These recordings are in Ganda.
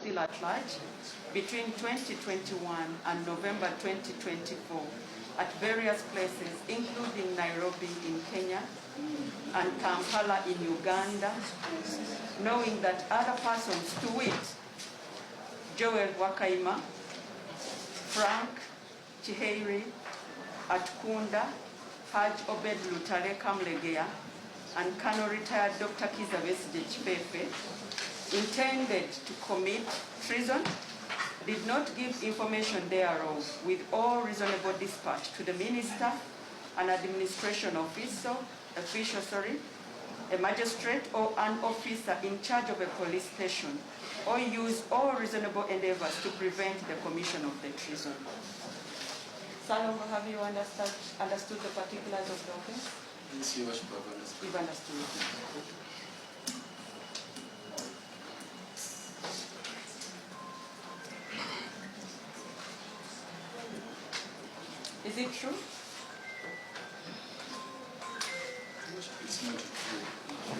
still at large, between 2021 and November 2024 at various places, including Nairobi in Kenya and Kampala in Uganda, knowing that other persons, to wit, Joel Wakaima, Frank Kiheiri Atukunda, Haj Obed Lutale Kamulegeya, and Colonel retired Dr. Kizza Besigye Kifefe, intended to commit treason, did not give information thereof with all reasonable dispatch to the minister, an administration official, a magistrate or an officer in charge of a police station, or use all reasonable endeavors to prevent the commission of the treason. Salongo, have you understood the particulars of the offense? Yes, Your Worship, I've understood. You've understood. Is it true? Your Worship, it's not true. The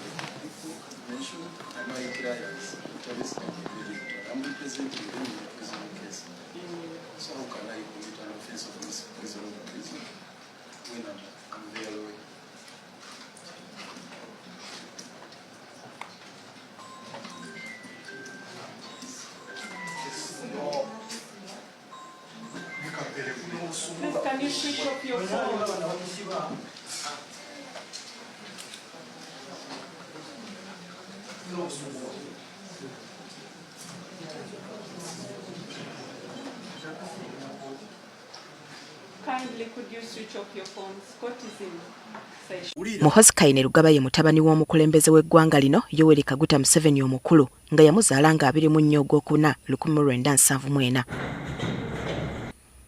people mentioned are my clients, Teresa and William. I'm representing them in the prison case. So how can I commit an offense of misprision of treason when I'm their lawyer? Please, can you switch off your phone? Kindly, could you switch off your phones? Court is in session. Muhoozi Kainerugaba ye mutabani w'omukulembeze w'eggwanga lino Yoweri Kaguta Museveni omukulu, nga yamuzaala nga 24 Ogwokuna 1974.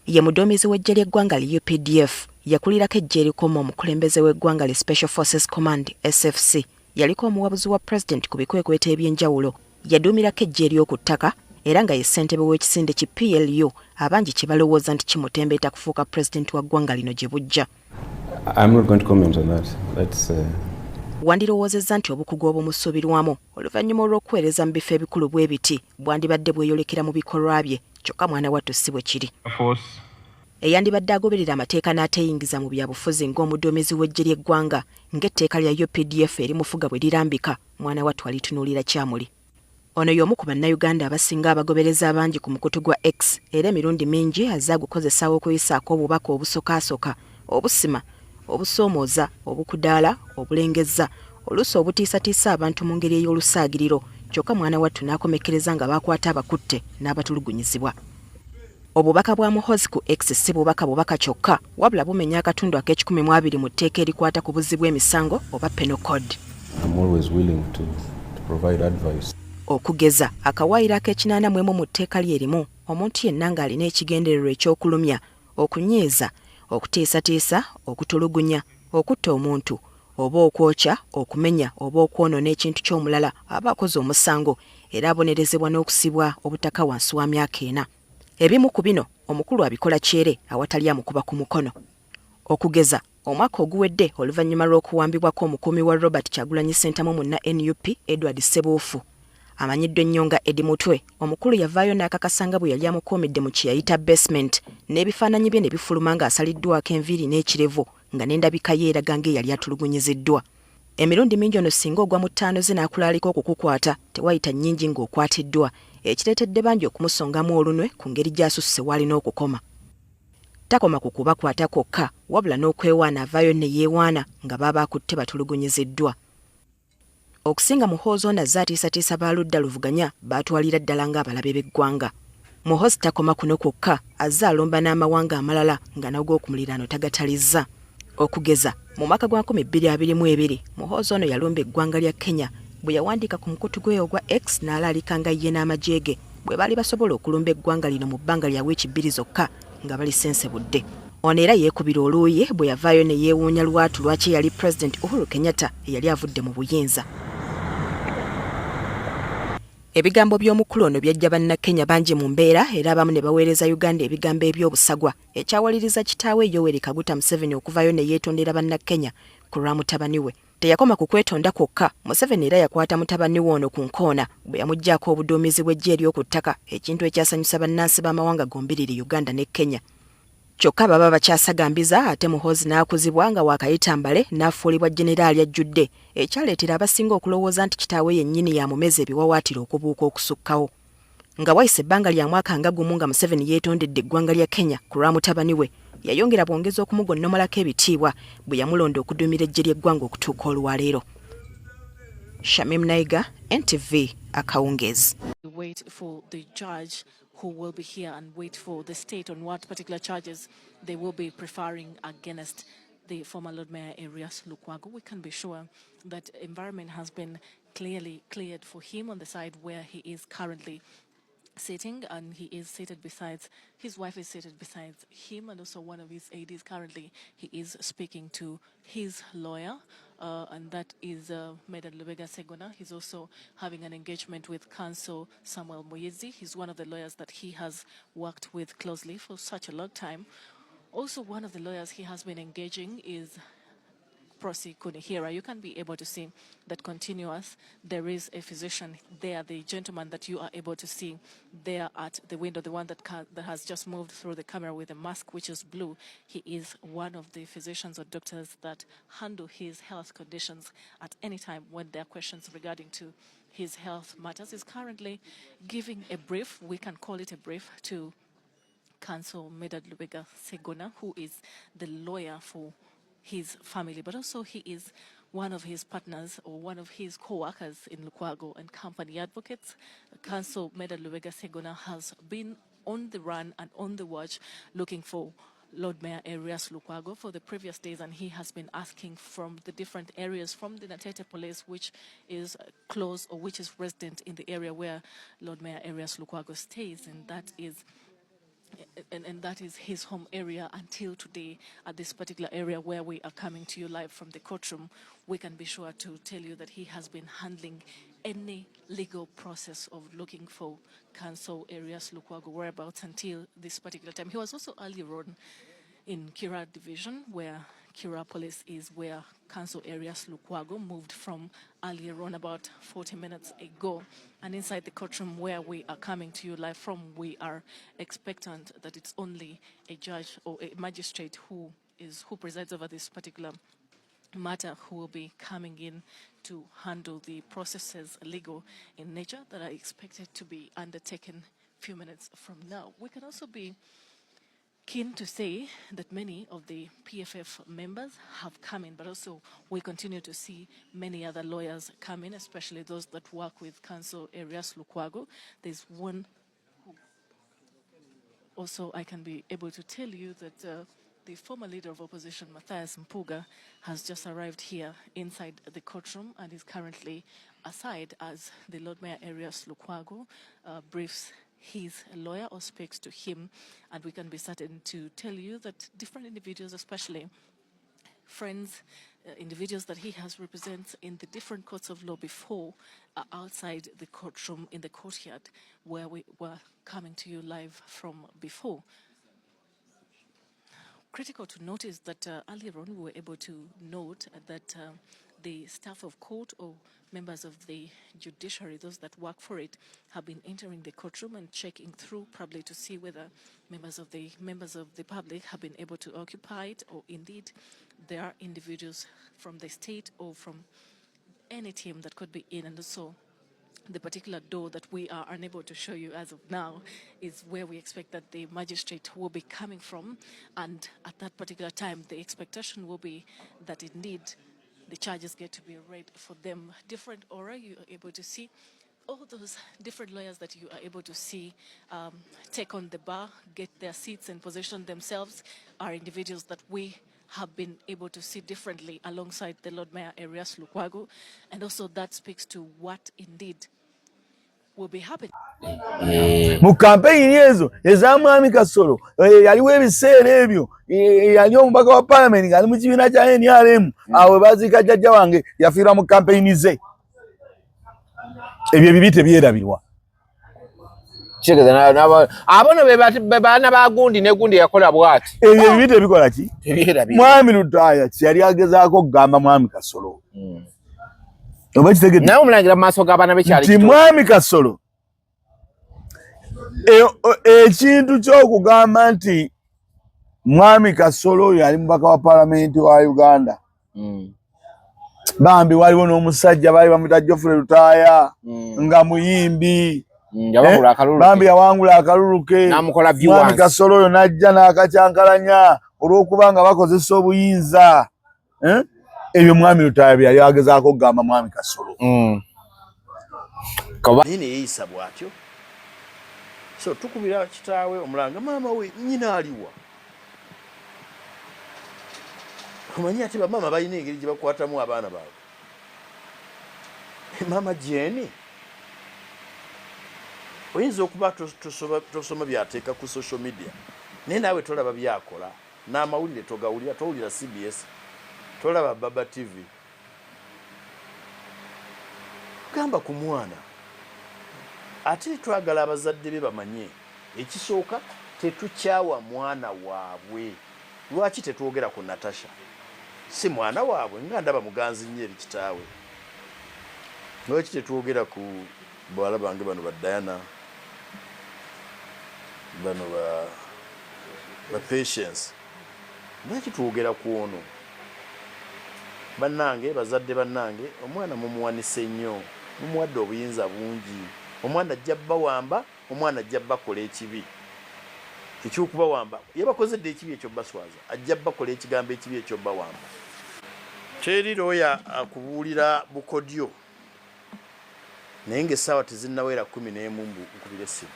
Ye muduumizi w'eggye ly'eggwanga li UPDF, yakulirako eggye erikuuma omukulembeze w'eggwanga li Special Forces Command SFC, yaliko omuwabuzi wa President ku bikwekweto eby'enjawulo, yaduumirako eggye ery'oku ttaka era nga ye ssentebe w'ekisinde ki PLU abangi kye balowooza nti kimutembeeta kufuuka pulezidenti wa ggwanga lino gye bujja. I'm not going to comment on that. That's, Wandirowoozezza nti obukugu obumusuubirwamu oluvannyuma olw'okuweereza mu bifo ebikulu bwe biti bwandibadde bweyolekera mu bikolwa bye, kyokka mwana wattu si bwe kiri. Eyandibadde agoberera amateeka n'ateeyingiza mu byabufuzi ng'omuduumizi w'eggye ly'eggwanga ng'etteeka lya UPDF erimufuga bwe lirambika, mwana wattu alitunuulira kyamuli. Ono y'omu ku bannayuganda abasinga abagobereza abangi ku mukutu gwa X, era emirundi mingi azze agukozesa okuyisaako obubaka obusokaasoka, obusima, obusoomooza, obukudaala, obulengezza, oluusi obutiisatiisa abantu mu ngeri ey'olusaagiriro, kyokka mwana wattu n'akomekkereza nga baakwata abakutte n'abatulugunyizibwa. Obubaka bwa Muhoozi ku X si bubaka bubaka kyokka, wabula bumenya akatundu ak'ekikumi mu abiri mu tteeka erikwata ku buzzi bw'emisango oba Penal Code. I'm always willing to provide advice. Okugeza akawaayiro ak'ekinaana mu emu mu tteeka lye erimu, omuntu yenna ng'alina ekigendererwa eky'okulumya, okunyiiza, okutiisatiisa, okutulugunya, okutta omuntu, oba okwokya, okumenya oba okwonoona ekintu ky'omulala aba akoze omusango era abonerezebwa n'okusibwa obutaka wansi wa myaka 4. Ebimu ku bino omukulu abikola kyere awatali amukuba ku mukono. Okugeza omwaka oguwedde oluvannyuma lw'okuwambibwako omukuumi wa Robert Kyagulanyi Ssentamu munna NUP Edward Ssebuufu amanyiddwa ennyo nga Eddie Mutwe, omukulu yavaayo n'akakasa nga bwe yali amukuumidde mu kye yayita basement, n'ebifaananyi bye ne bifuluma ng'asaliddwako enviiri n'ekirevu nga n'endabika ye eraga ng'eyali atulugunyiziddwa. Emirundi mingi ono singa ogwa mu ttaano ze n'akulaalika okukukwata, tewayita nnyingi ng'okwatiddwa, ekireetedde bangi okumusongamu olunwe ku ngeri gy'asusse w'alina okukoma. Takoma ku kubakwata kwokka, wabula n'okwewaana avaayo ne yeewaana nga baba akutte batulugunyiziddwa. Okusinga Muhoozi ono azze atiisatiisa ba ludda luvuganya baatwalira ddala ng'abalabe b'eggwanga. Muhoozi takoma kuno kwokka, azze alumba n'amawanga amalala nga n'ag'okumuliraano tagatalizza. Okugeza mu mwaka gwa 2022 Muhoozi ono yalumba eggwanga lya Kenya bwe yawandiika ku mukutu gwe ogwa X n'alaalika nga ye n'amagye ge bwe baali basobola okulumba eggwanga lino mu bbanga lya wiiki 2 zokka nga balisensebudde. Ono era yeekubira oluuyi bwe yavaayo ne yeewuunya lwatu lwaki eyali President Uhuru Kenyatta eyali avudde mu buyinza. Ebigambo by'omukulu ono byajja bannakenya bangi mu mbeera era abamu ne baweereza Uganda ebigambo eby'obusagwa, ekyawaliriza kitaawe Yoweri Kaguta Museveni okuvaayo ne yeetondera bannakenya ku lwa mutabani we. Teyakoma ku kwetonda kwokka, Museveni era yakwata mutabani we ono ku nkoona bwe yamuggyaako obuduumizi bw'eggye ery'oku ttaka, ekintu ekyasanyusa bannansi b'amawanga gombiriri Uganda ne Kenya. Kyokka baba bakyasagambiza ate Muhoozi n'akuzibwa nga waakayita mbale n'afuulibwa Jeneraali ajjudde, ekyaleetera abasinga okulowooza nti kitaawe yennyini y'amumeze ebiwawaatiro okubuuka okusukkawo. Nga wayise ebbanga lya mwaka nga gumu nga Museveni yeetondedde eggwanga lya Kenya ku lwa mutabani we, yayongera bwongezi okumugonnomolako ebitiibwa bwe yamulonda okuduumira eggye ly'eggwanga okutuuka olwaleero. Shamim Naiga, NTV, Akawungeezi. Wait for the judge who will be here and wait for the state on what particular charges they will be preferring against the former Lord Mayor Erias Lukwago. We can be sure that environment has been clearly cleared for him on the side where he is currently sitting, and he is seated besides his wife is seated besides him, and also one of his ADs. Currently he is speaking to his lawyer, and that is Medard Lubega Sseggona. He's also having an engagement with Counsel Samuel Muyizi. He's one of the lawyers that he has worked with closely for such a long time. Also, one of the lawyers he has been engaging is Prossy Kunihira. You can be able to see that continuous. There is a physician there, the gentleman that you are able to see there at the window, the one that has just moved through the camera with a mask, which is blue. He is one of the physicians or doctors that handle his health conditions at any time when there are questions regarding to his health matters. He's currently giving a brief, we can call it a brief, to Counsel Medard Lubega Sseggona, who is the lawyer for his family, but also he is one of his partners or one of his co-workers in Lukwago and Company Advocates. Counsel Medard Lubega Sseggona has been on the run and on the watch looking for Lord Mayor Erias Lukwago for the previous days, and he has been asking from the different areas, from the Natete Police, which is close or which is resident in the area where Lord Mayor Erias Lukwago stays, and that is his home area until today. At this particular area where we are coming to you live from the courtroom, we can be sure to tell you that he has been handling any legal process of looking for Counsel Erias Lukwago whereabouts until this particular time. He was also earlier on in Kira Division, where Kira Police is, where Counsel Erias Lukwago moved from earlier on about 40 minutes ago. And inside the courtroom where we are coming to you live from, we are expectant that it's only a judge or a magistrate who presides over this particular matter who will be coming in to handle the processes legal in nature that are expected to be undertaken few minutes from now. We can also be keen to say that many of the PFF members have come in, but also we continue to see many other lawyers come in, especially those that work with Counsel Erias Lukwago. There's one who also I can be able to tell you that the former leader of opposition, Matthias Mpuuga, has just arrived here inside the courtroom and is currently aside as the Lord Mayor Erias Lukwago briefs his lawyer or speaks to him. And we can be certain to tell you that different individuals, especially friends, individuals that he has represented in the different courts of law before, are outside the courtroom in the courtyard where we were coming to you live from before. Critical to notice that earlier on we were able to note that the staff of court or members of the judiciary, those that work for it, have been entering the courtroom and checking through, probably to see whether members of the public have been able to occupy it, or indeed there are individuals from the state or from any team that could be in. And so the particular door that we are unable to show you as of now is where we expect that the magistrate will be coming from. And at that particular time, the expectation will be that indeed the charges get to be read for them. Different aura, you are able to see all those different lawyers that you are able to see take on the bar, get their seats and position themselves, are individuals that we have been able to see differently alongside the Lord Mayor Erias Lukwago. And also that speaks to what indeed will be happening. Mu kampeyini ezo eza mwami Kasolo, yaliwo ebiseera ebyo, yali omubaka wa palamenti ng'ali mu kibiina kya NRM. Awo baziika jjajja wange, yafiirwa mu kampeyini ze. Ebyo ebibi tebyerabirwa. Abono be baana ba gundi ne gundi yakola bw'ati. Ebyo ebibi tebikola ki? Mwami Lutaaya kyeyali agezaako okugamba Mwami Kasolo. Oba kitegedde? Naye omulangira mu maaso g'abaana be kyali nti Mwami Kasolo ekintu ky'okugamba nti Mwami Kasolo oyo ali mubaka wa palamenti wa Uganda. Bambi waliwo n'omusajja baali bamuyita Geoffrey Lutaaya nga muyimbi. Bambi yawangula akalulu ke. Mwami Kasolo oyo n'ajja n'akakyankalanya olw'okuba nga bakozesa obuyinza. Ebyo Mwami Lutaaya bye yali agezaako okugamba Mwami Kasolo. Naye ne yeeyisa bw'atyo. So tukubira kitaawe omulanga, maama we nnyina aliwa? Omanyi ate bamaama balina engeri gye bakwatamu abaana baabwe. Maama Jane, oyinza okuba tosoma by'ateeka ku social media, naye naawe tolaba by'akola, n'amawulire togawulira, towulira CBS, tolaba Baba TV. Gamba ku mwana. Ate twagala abazadde be bamanye ekisooka tetukyawa mwana waabwe. Lwaki tetwogera ku Natasha? Si mwana waabwe? Nga ndaba muganzi nnyo eri kitaawe. Lwaki tetwogera ku bawala bange bano ba Diana, bano ba Patience? Lwaki twogera ku ono? Bannange, bazadde bannange, omwana mumuwanise nnyo, mumuwadde obuyinza bungi. Omwana ajja bawamba, omwana ajja bakola ekibi eky'okubawamba. Yabakoze dda ekibi eky'obaswaza, ajja bakola ekigambo ekibi eky'obawamba. Teri looya akubuulira bukodyo naye ng'essaawa tezinnawera 11 mbu nkubira essimu.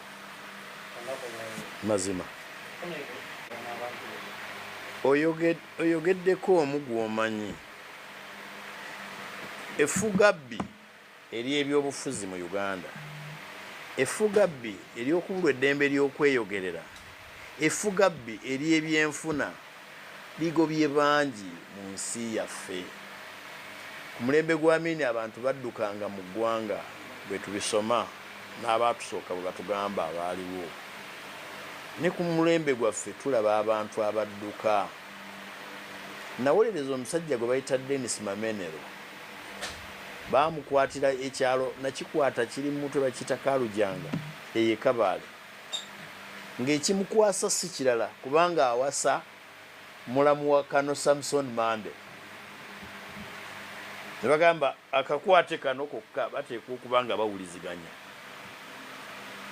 Mazima. Oyogeddeko omu gw'omanyi. Effugabbi ery'ebyobufuzi mu Uganda, effugabbi ery'okubulwa eddembe ly'okweyogerera, effugabbi ery'ebyenfuna ligobye bangi mu nsi yaffe. Ku mulembe gwa Amin abantu baddukanga mu ggwanga bwe tubisoma n'abaatusooka bwe batugamba abaaliwo. Ne ku mulembe gwaffe tulaba abantu abadduka. Nawolereza omusajja gwe bayita Denis Mamenero. Baamukwatira ekyalo nakikwata kiri mu mutwe bakiyita Kalujanga eyo e Kabale. Ng'ekimukwasa si kirala kubanga awasa mulamu wa Kano Samson Mande. Ne bagamba akakwate kano kokka bateekwa okuba nga bawuliziganya.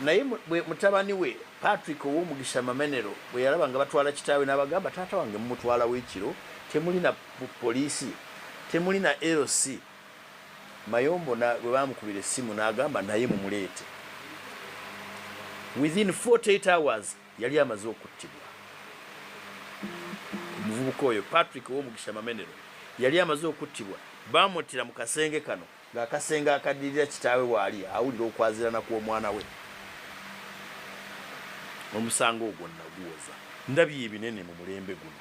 Naye mutabani we Patrick Owomugisha Mamenero bwe yalaba nga batwala kitaawe n'abagamba, taata wange mumutwalawo ekiro, temuli na poliisi, temuli na LC. Mayombo bwe baamukubira essimu n'agamba naye mumuleete. Within 48 hours yali amaze okuttibwa. Omuvubuka oyo Patrick Owomugisha Mamenero yali amaze okuttibwa, baamuttira mu kasenge kano ng'akasenge akaddirira kitaawe waali awulira okwazirana kw'omwana we. Omusango ogwo naguwoza. Ndabye ebinene mu mulembe guno.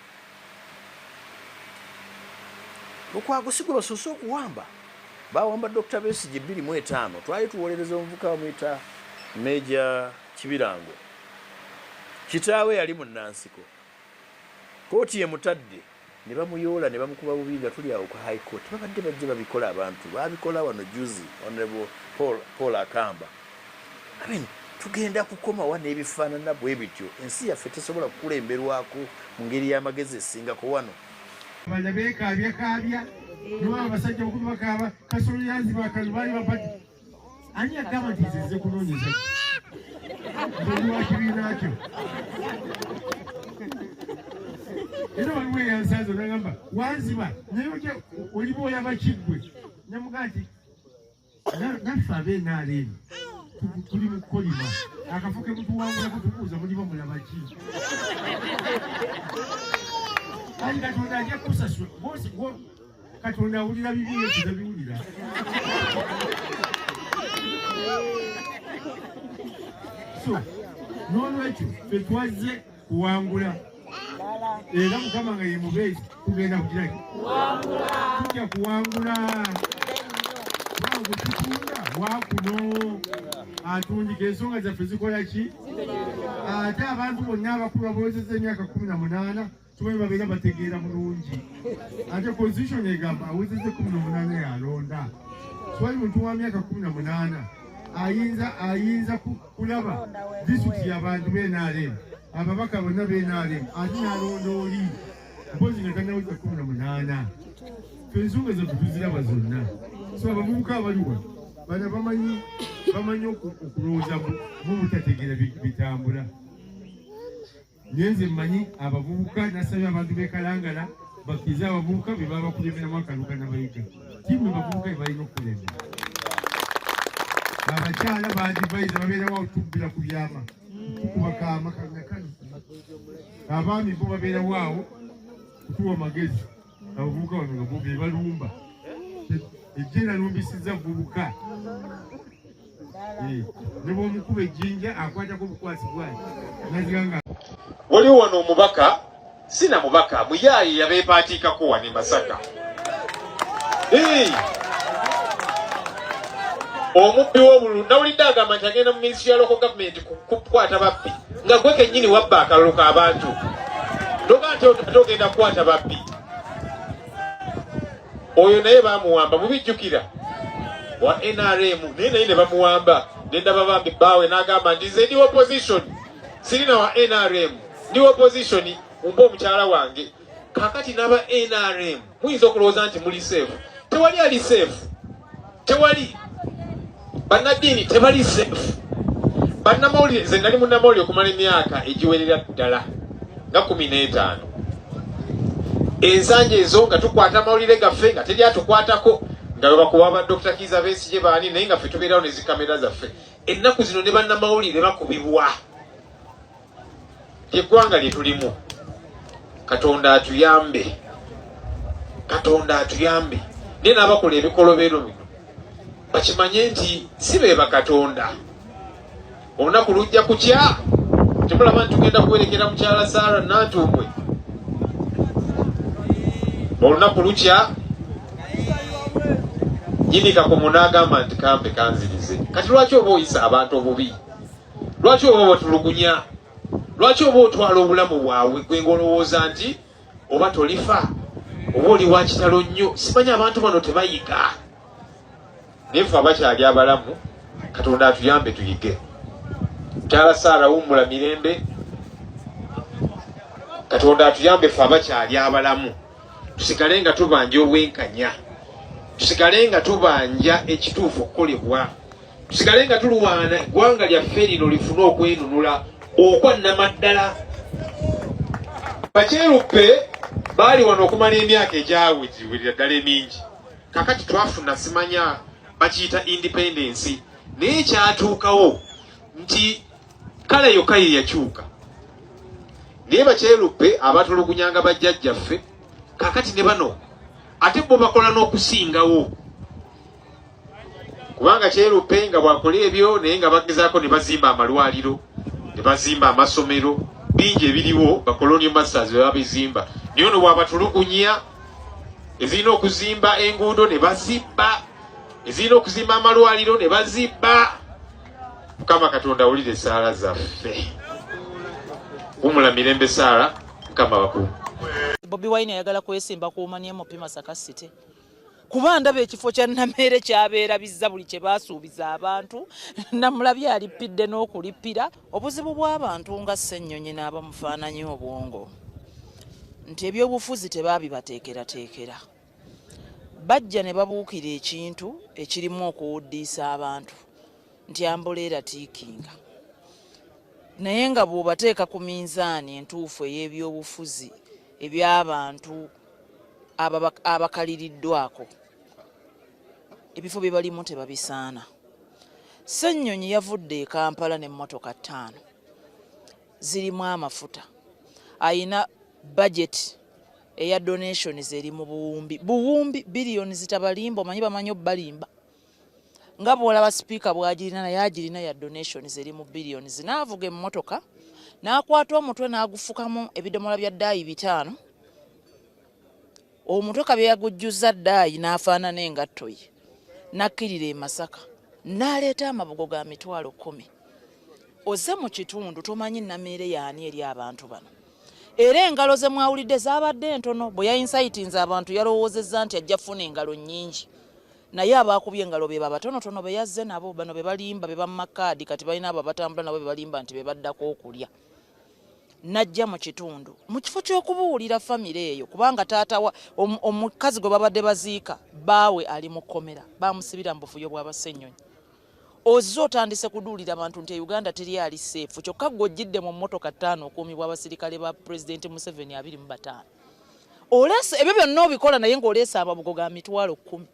Lukwago si gwe basoose okuwamba. Baawamba Dokita Besigye 2005. Twali tuwolereza omuvubuka bamuyita Major Kibirango. Kitaawe yali munnansiko. Kkooti emutadde ne bamuyoola ne bamukuba bubi nga tuli awo ku High Court. Babadde bajja babikola abantu. Baabikola wano juzi Honorable Paul, Paul Akamba. I mean, tugenda kukomawa n'ebifaanana bwe bityo. Ensi yaffe tesobola kukulemberwako mu ngeri y'amagezi esingako wano. Bana beekaabya kaabya niwaba abasajja bukumi bakaaba Kasolo yanziba akalulu baali bapati. Ani yagamba nti nze nze kunoonyeza nze ndi wa kibiina kyo? Era waliwo eyansanze nagamba wanziba naye ojja oliba oyaba kiggwe. Namugamba nti naffe ab'NRM tuli mu kukolima akafo ke mutuwangulako tubuuza muliba mulaba ki? Ayi Katonda ajja kukusasula. Katonda awulira bibi ebyo tabiwulira. So n'olwekyo ffe twazze kuwangula era Mukama nga ye mubeezi tugenda kugira tujja kuwangula. Kubanga gwe tutunda wakuno. Atundika ensonga zaffe zikola ki? Ate abantu bonna abakulu abawezezza emyaka 18 tumanyi babeera bategeera bulungi. Ate constitution egamba awezezza 18 yalonda. Siwali muntu wa myaka 18 ayinza kulaba disitulikiti y'abantu b'NRM, ababaka bonna b'NRM, ate n'alonda oli mpozi nga tannaweza 18. Ffe ensonga zaffe tuziraba zonna. So abavubuka abali wano bano bamanyi okulowooza mu butategeera bitambula. Nyenze mmanyi abavubuka, nasabye abantu b'e Kalangala bakkirize abavubuka be baba bakulemberamu akalulu ka Nabayiga. Ttiimu abavubuka be balina okukulembera. Abakyala baadivayiza babeerawo tubbira ku byama, tukuba kaama kano kano. Abaami bo babeerawo awo kutuwa magezi. Abavubuka bano nga bo be balumba. Ejje nalumbisizza vubuka. Ne bw'omukuba ejjinja akwatako obukwasi bwaki. Naziga nga waliwo wano omubaka, sina mubaka muyaaye yabeepaatiikako wano e Masaka. Omubbi w'obululu nawulidde agamba nti agenda mu minisitule ya local government kukwata babbi, nga gwe kennyini wabba akalulu k'abantu. Ndoga nti ate ogenda kukwata babbi. Oyo naye bamuwamba, mubijjukira wa NRM, naye ne bamuwamba. Ne ndaba bambi bbaawe n'agamba nti nze ndi opposition, sirina wa NRM, ndi opposition, mumpe omukyala wange. Kaakati n'aba NRM muyinza okulowooza nti muli safe. Tewali ali safe, tewali. Bannaddiini tebali safe, bannamawulire. Nze nali munnamawulire okumala emyaka egiwerera ddala nga 15. Ensanja ezo nga tukwata amawulire gaffe nga teri atukwatako, nga bwe bakuwa ba Dr. Kiiza Besigye baani, naye nga ffe tubeerawo ne zikamera zaffe. Ennaku zino ne bannamawulire bakubibwa. Lyeggwanga lye tulimu. Katonda atuyambe, Katonda atuyambe. Naye n'abakola ebikolobero bino bakimanye nti si be bakatonda. Olunaku lujja kukya. Temulaba nti tugenda kuwerekera mukyala Sarah Nantumbwe? Olunaku lukya nyinika ku munaagamba nti kampe kanzirize. Kati lwaki oba oyisa abantu obubi? Lwaki oba obatulugunya? Lwaki oba otwala obulamu bwabwe gwe ng'olowooza nti oba tolifa, oba oli wa kitalo nnyo? Simanyi abantu bano tebayiga. Naye ffe abakyali abalamu, Katonda atuyambe tuyige. Mukyala Sarah, wummula mirembe. Katonda atuyambe ffe abakyali abalamu tusigale nga tubanja obwenkanya, tusigale nga tubanja ekituufu okukolebwa, tusigale nga tulwana eggwanga lyaffe lino lifune okwenunula okwa nnamaddala. Bakyeruppe baali wano okumala emyaka egyawerera ddala emingi. Kakati twafuna simanya bakiyita independence, naye ekyatuukawo nti kale yokka ye yakyuka, naye bakyeruppe abatulugunyanga bajjajjaffe kakati ne bano ate bo bakola n'okusingawo, kubanga kyeruppe nga bwakola ebyo naye nga bagezaako ne bazimba amalwaliro, ne bazimba amasomero, bingi ebiriwo ba colonial masters bwe babizimba. Naye ono bw'abatulugunya, ezirina okuzimba enguudo ne bazibba, ezirina okuzimba amalwaliro ne bazibba. Mukama Katonda awulire essaala zaffe. Wumula mirembe Saara, Mukama bakulu. Bobi Wine ayagala kwesimba ku Woman MP Masaka City, kuba ndaba ekifo kya Nameere kyabeerabizza buli kye baasuubiza abantu. Namulabye alipidde n'okulipira. Obuzibu bw'abantu nga Ssennyonyi n'abamufaananya obwongo nti ebyobufuzi tebaabibateekerateekera, bajja ne babuukira ekintu ekirimu okuwuddiisa abantu nti ambuleera tiikinga, naye nga bw'obateeka ku minzaani entuufu ey'ebyobufuzi eby'abantu abakaliriddwako, ebifo bye balimu tebabisaana. Ssennyonyi yavudde e Kampala n'emmotoka 5 zirimu amafuta, ayina budget eya donations eri mu buwumbi buwumbi, biliyoni zitabalimba. Omanyi bamanyi obbalimba, nga bw'olaba sipiika bw'agirina, naye agirina ya donations eri mu biliyoni. N'avuga emmotoka n'akwata omutwe n'agufukamu ebidomola bya ddaayi 5, omutwe kabye yagujjuza ddaayi n'afaanana engatto ye, n'akkirira e Masaka. N'aleeta amabugo ga 100,000. Ozze mu kitundu tomanyi Nameere y'ani eri abantu bano. Era engalo ze mwawulidde zaabadde ntono. Bwe yainsayitinze abantu yalowoozezza nti ajja kufuna engalo nnyingi. Naye abaakubye engalo be abatonotono be yazze nabo. Bano be balimba be bamma kaadi kati balina abo abatambula nabo be balimba nti be baddako okulya. N'ajja mu kitundu mu kifo ky'okubuulira famire eyo kubanga taata wa omukazi gwe babadde baziika bbaawe ali mu kkomera baamusibira mu buvuyo bwa Bassenyonyi. Ozze otandise kuduulira bantu nti e Uganda teri ali seefu kyokka ggwe ojjidde mu mmotoka ttaano okuumibwa abasirikale ba Pulezidenti Museveni 25. Oleese ebyo byonna obikola naye ng'oleese amabugo ga 100,000.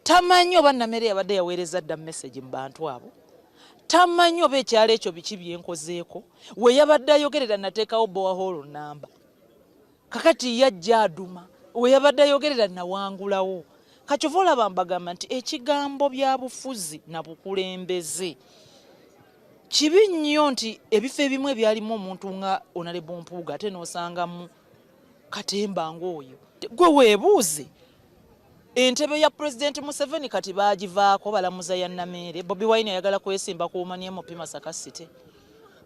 Tamanyi oba Namere yabadde yaweereza dda message mu bantu abo. Tamanyi oba ekyalo ekyo biki byenkozeeko. We yabadde ayogerera nateekawo borehole namba. Kakati yajja aduma. We yabadde ayogerera nawangulawo. Kakyova olaba mbagamba nti ekigambo bya bufuzi na bukulembeze kibi nnyo nti ebifo ebimu ebyalimu omuntu nga Honorable Mpuuga ate n'osangamu katemba ng'oyo. Gwe weebuuze entebe ya Pulezidenti Museveni kati baagivaako balamuza ya Nameere. Bobi Wine ayagala kwesimba ku Woman MP Masaka City.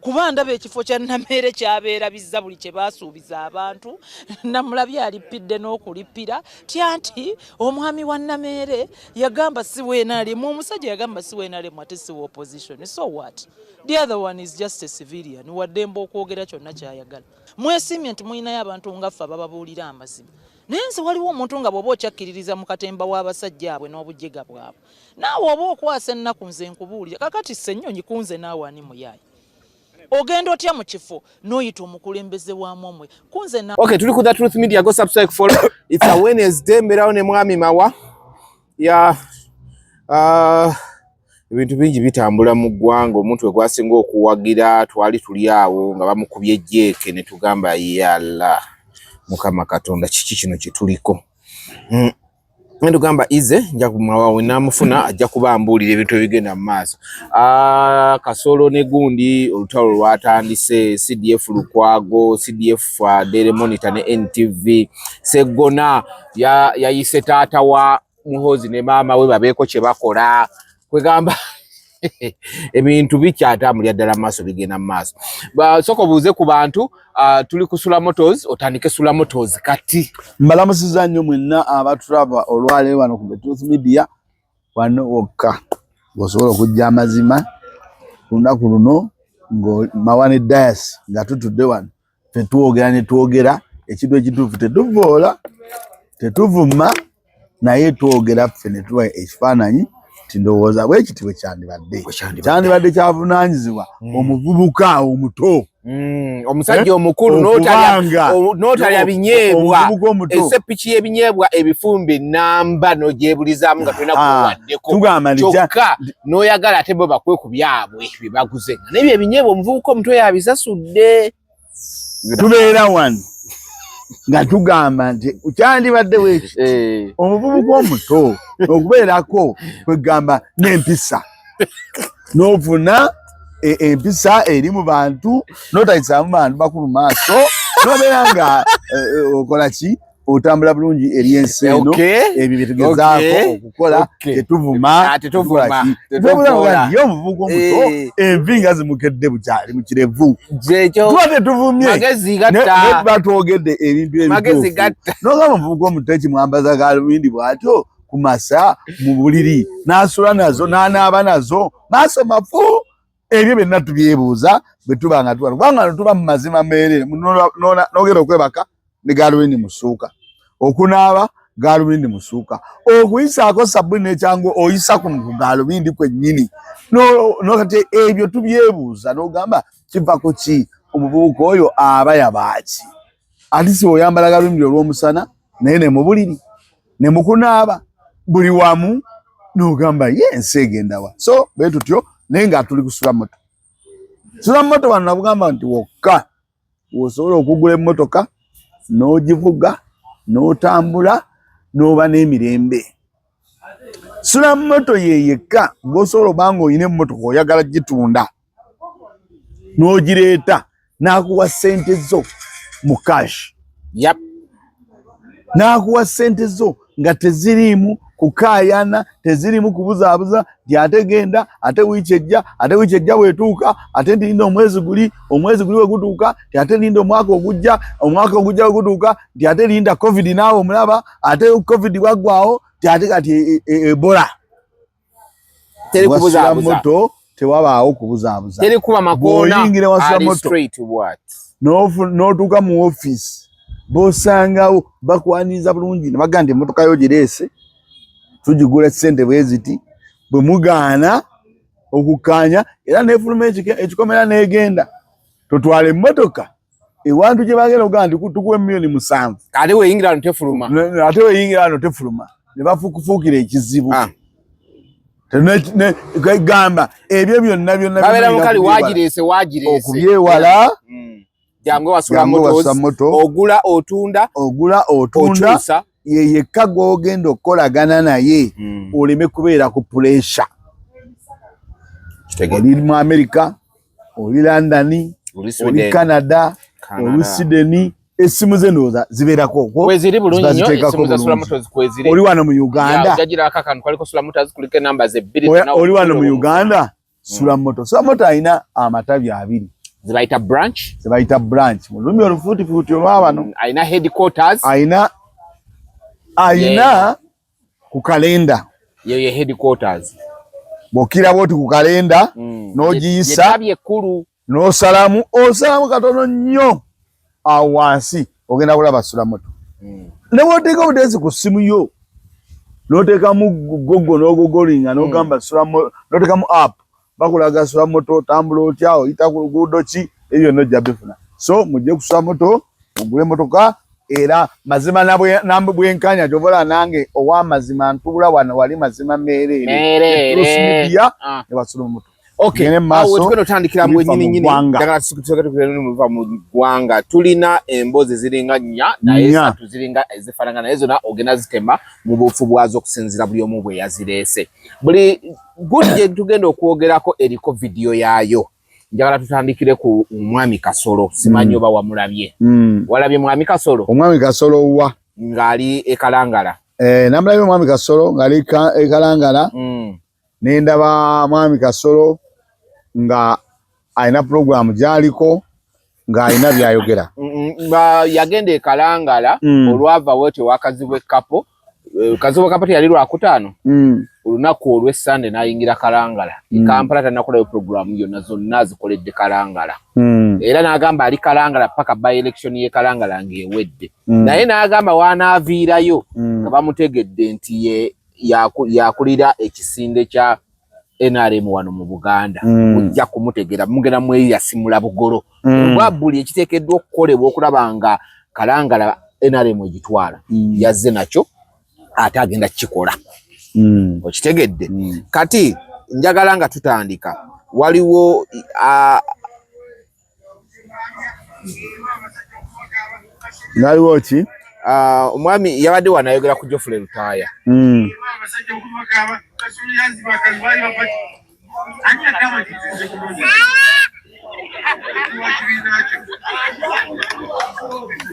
Kuba ndaba ekifo kya Nameere kyabeerabizza buli kye baasuubiza abantu. Namulabye alippidde n'okulippira. Tya nti omwami wa Nameere yagamba si weenalemu, omusajja yagamba si weenalemu ate si wa opposition. So what? The other one is just a civilian. Waddembe okwogera kyonna ky'ayagala. Mwesiimye nti mulinayo abantu nga ffe abababuulira amazima. Naye nze waliwo omuntu nga bw'oba okyakkiririza mu katemba w'abasajja abwe n'obujega bwabwe, naawe oba okwasa ennaku. Nze nkubuulira kakati Ssennyonyi kunze naawe ani muyaaye? Ogenda otya mu kifo n'oyita omukulembeze waamu omwe kunze na Okay, tuli ku The Truth Media, go subscribe, follow. It's a Wednesday, mbeerawo ne Mwami Mawa. Ya ebintu bingi bitambula mu ggwanga. Omuntu we gwasinga okuwagira twali tuli awo nga bamukubye jeeke ne tugamba yalla Mukama Katonda, kiki kino kye tuliko? Tugamba ize nja kumawawe namufuna ajja kuba ambuulira ebintu ebigenda mu maaso. Kasolo ne gundi olutalo lwatandise, CDF Lukwago, CDF Daily Monitor ne NTV. Seggona yayise ya taata wa Muhoozi ne maama we babeeko kye bakola. Kwegamba ebintu bikyatambulira ddala mu maaso, bigenda mu maaso. Sooka obuuze ku bantu. Tuli ku Sula Motors, otandike Sula Motors kati. Mbalamusiza nnyo mwenna abatulaba olwaleero wano ku The Truth Media. Wano wokka ng'osobola okujja amazima ku lunaku luno Mawa ne Dias nga tutudde wano tetwogera ne twogera ekintu ekituufu, tetuvoola, tetuvuma, naye twogera ffe ne tuwa ekifaananyi nti ndowooza bwe kiti bwe kyandibadde, kyandibadde kyavunaanyizibwa omuvubuka omuto. Omusajja omukulu n'otalya binyeebwa, esepiki y'ebinyeebwa ebifumbi namba n'ogyebulizaamu nga tolina kuwaddeko, kyokka n'oyagala ate bo bakwe ku byabwe bye baguze, nga n'ebyo ebinyeebwa omuvubuka omuto yabisasudde. Tubeera wano nga tugamba nti kyandibadde bwekiti, omuvubuka omuto okubeerako kwegamba n'empisa, n'ofuna empisa eri mu bantu, n'otayisaamu bantu bakulu maaso, n'obeera nga okola ki, otambula bulungi eri ensi eno. Ebyo byetugezaako okukola, tetuvuma. Ye omuvubuka omuto envi nga zimukedde bukyali mu kirevu, tuba tetuvumye, tuba twogedde ebintu ebituufu. Nogamba omuvubuka omuto ekimwambaza galubindi bw'atyo ku masa mu buliri n'asula nazo n'anaaba nazo maaso mafu, ebyo byonna tubyebuuza bwe tuba nga tuba, kubanga tuba mu mazima meerere. N'ogenda okwebaka ne galubindi musuuka, okunaaba galubindi musuuka, okuyisaako sabbuni n'ekyangu oyisa ku galubindi kwennyini. Nokati ebyo tubyebuuza, n'ogamba kiva ku ki? Omuvubuka oyo aba yabaaki? Ate si oyambala galubindi olw'omusana, naye ne mu buliri ne mukunaaba buli wamu, n'ogamba ye ensi egendawa? So bwe tutyo, naye nga tuli kusula moto. Sula moto wano nakugamba nti wokka wosobola okugula emmotoka n'ogivuga n'otambula n'oba n'emirembe. Sula moto ye yekka gw'osobola oba nga olina emmotoka oyagala gitunda n'ogireeta n'akuwa ssente zo mu cash. N'akuwa ssente zo. nga teziriimu kukaayana, teziriimu kubuzaabuza nti ate genda, ate wiiki ejja, ate wiiki ejja bwetuuka, ate nti linda omwezi guli, omwezi guli wegutuuka, nti ate linda omwaka ogujja, omwaka ogujja wegutuuka, nti ate linda covid naawe omulaba, ate covid bwaggwawo, nti ate kati Ebola. Teri kubuzaabuza. Moto tewabaawo kubuzaabuza. Teri kuba makoona. Bw'oyingira wasula moto n'otuuka mu ofiisi b'osangawo bakwaniriza bulungi ne bagamba nti emmotoka yo gireese tugigula ssente bwe ziti, bwe mugaana okukkaanya era n'efuluma ekikomera n'egenda. Totwala emmotoka ewantu gye bagenda okugamba nti tukuwa emiliyoni 7. Ate weyingira wano tefuluma. Ate weyingira wano tefuluma ne bafukufuukira ekizibu. Gamba ebyo byonna byonna babeera mukali wagireese wagireese okubyewala. Jangu wasula moto, ogula otunda, ogula otunda, ye yekka gw'ogenda okukolagana naye oleme kubeera ku pressure. Oli mu America, oli London, oli Canada, oli Sweden, essimu ze ndowooza zibeerako okwo kweziri bulungi nnyo, essimu za Sula Motors kweziri. Oli wano mu Uganda, oli wano mu Uganda, Sula Moto. Sula Moto alina amatabi abiri, zebayita branch, zebayita branch mu lulimi olufuutifuuti olwa wano. Alina headquarters, alina ku kalenda ye headquarters. Bw'okkira bw'oti ku kalenda n'ogiyisa n'osalamu, osalamu katono nnyo awo wansi ogenda kulaba Sula Moto. Ne bw'oteeka obuteesi ku ssimu yo n'oteekamu Google n'ogogolinga n'ogamba Sula Moto, n'oteekamu app bakulaga Sula Moto, tambula otya, oyita ku luguudo ki, ebyo byonna ojja bifuna. So mujje ku Sula Moto mugule emmotoka. Era mazima bwenkanya ky'ovola nange ow'amazima ntuula wano wali mazima meereere Media ne basula moto. Okay, awo tugenda otandikira mu nyini nyini njagala tuva mu ggwanga. Tulina emboozi ziringa nnya naye esatu ziringa ezifaanagana naye zonna ogenda zitema mu buufu bwazo okusinziira buli omu bwe yazireese. Buli guli gye tugenda okwogerako eriko vidiyo yaayo. Njagala tutandikire ku Mwami Kasolo. Simanyi oba wamulabye. Walabye Mwami Kasolo? Omwami Kasolo wa? Ng'ali e Kalangala. Namulabye Mwami Kasolo ng'ali e Kalangala. Nendaba Mwami Kasolo nga alina pulogulaamu gy'aliko ng'alina by'ayogera. Yagenda e Kalangala olwava wetyo wakazibwa ekkapo. Kazibwa kapo teyali lwakutaano, olunaku olw'essande n'ayingira Kalangala. E Kampala tannakolayo pulogulaamu yonna, zonna azikoledde Kalangala. Era n'agamba ali Kalangala paka by election y'e Kalangala ng'ewedde. Naye n'agamba w'anaaviirayo nga bamutegedde nti ye yakulira ekisinde kya NRM wano mu Buganda. Mujja kumutegera, mugenda mweyasimula bugolo. Oba buli ekiteekeddwa okukolebwa okulaba nga Kalangala NRM egitwala, yazze nakyo ate agenda kukikola. Okitegedde? Kati njagala nga tutandika, waliwo waliwo ki? Omwami yabadde wano ayogera ku Geoffrey Lutaaya.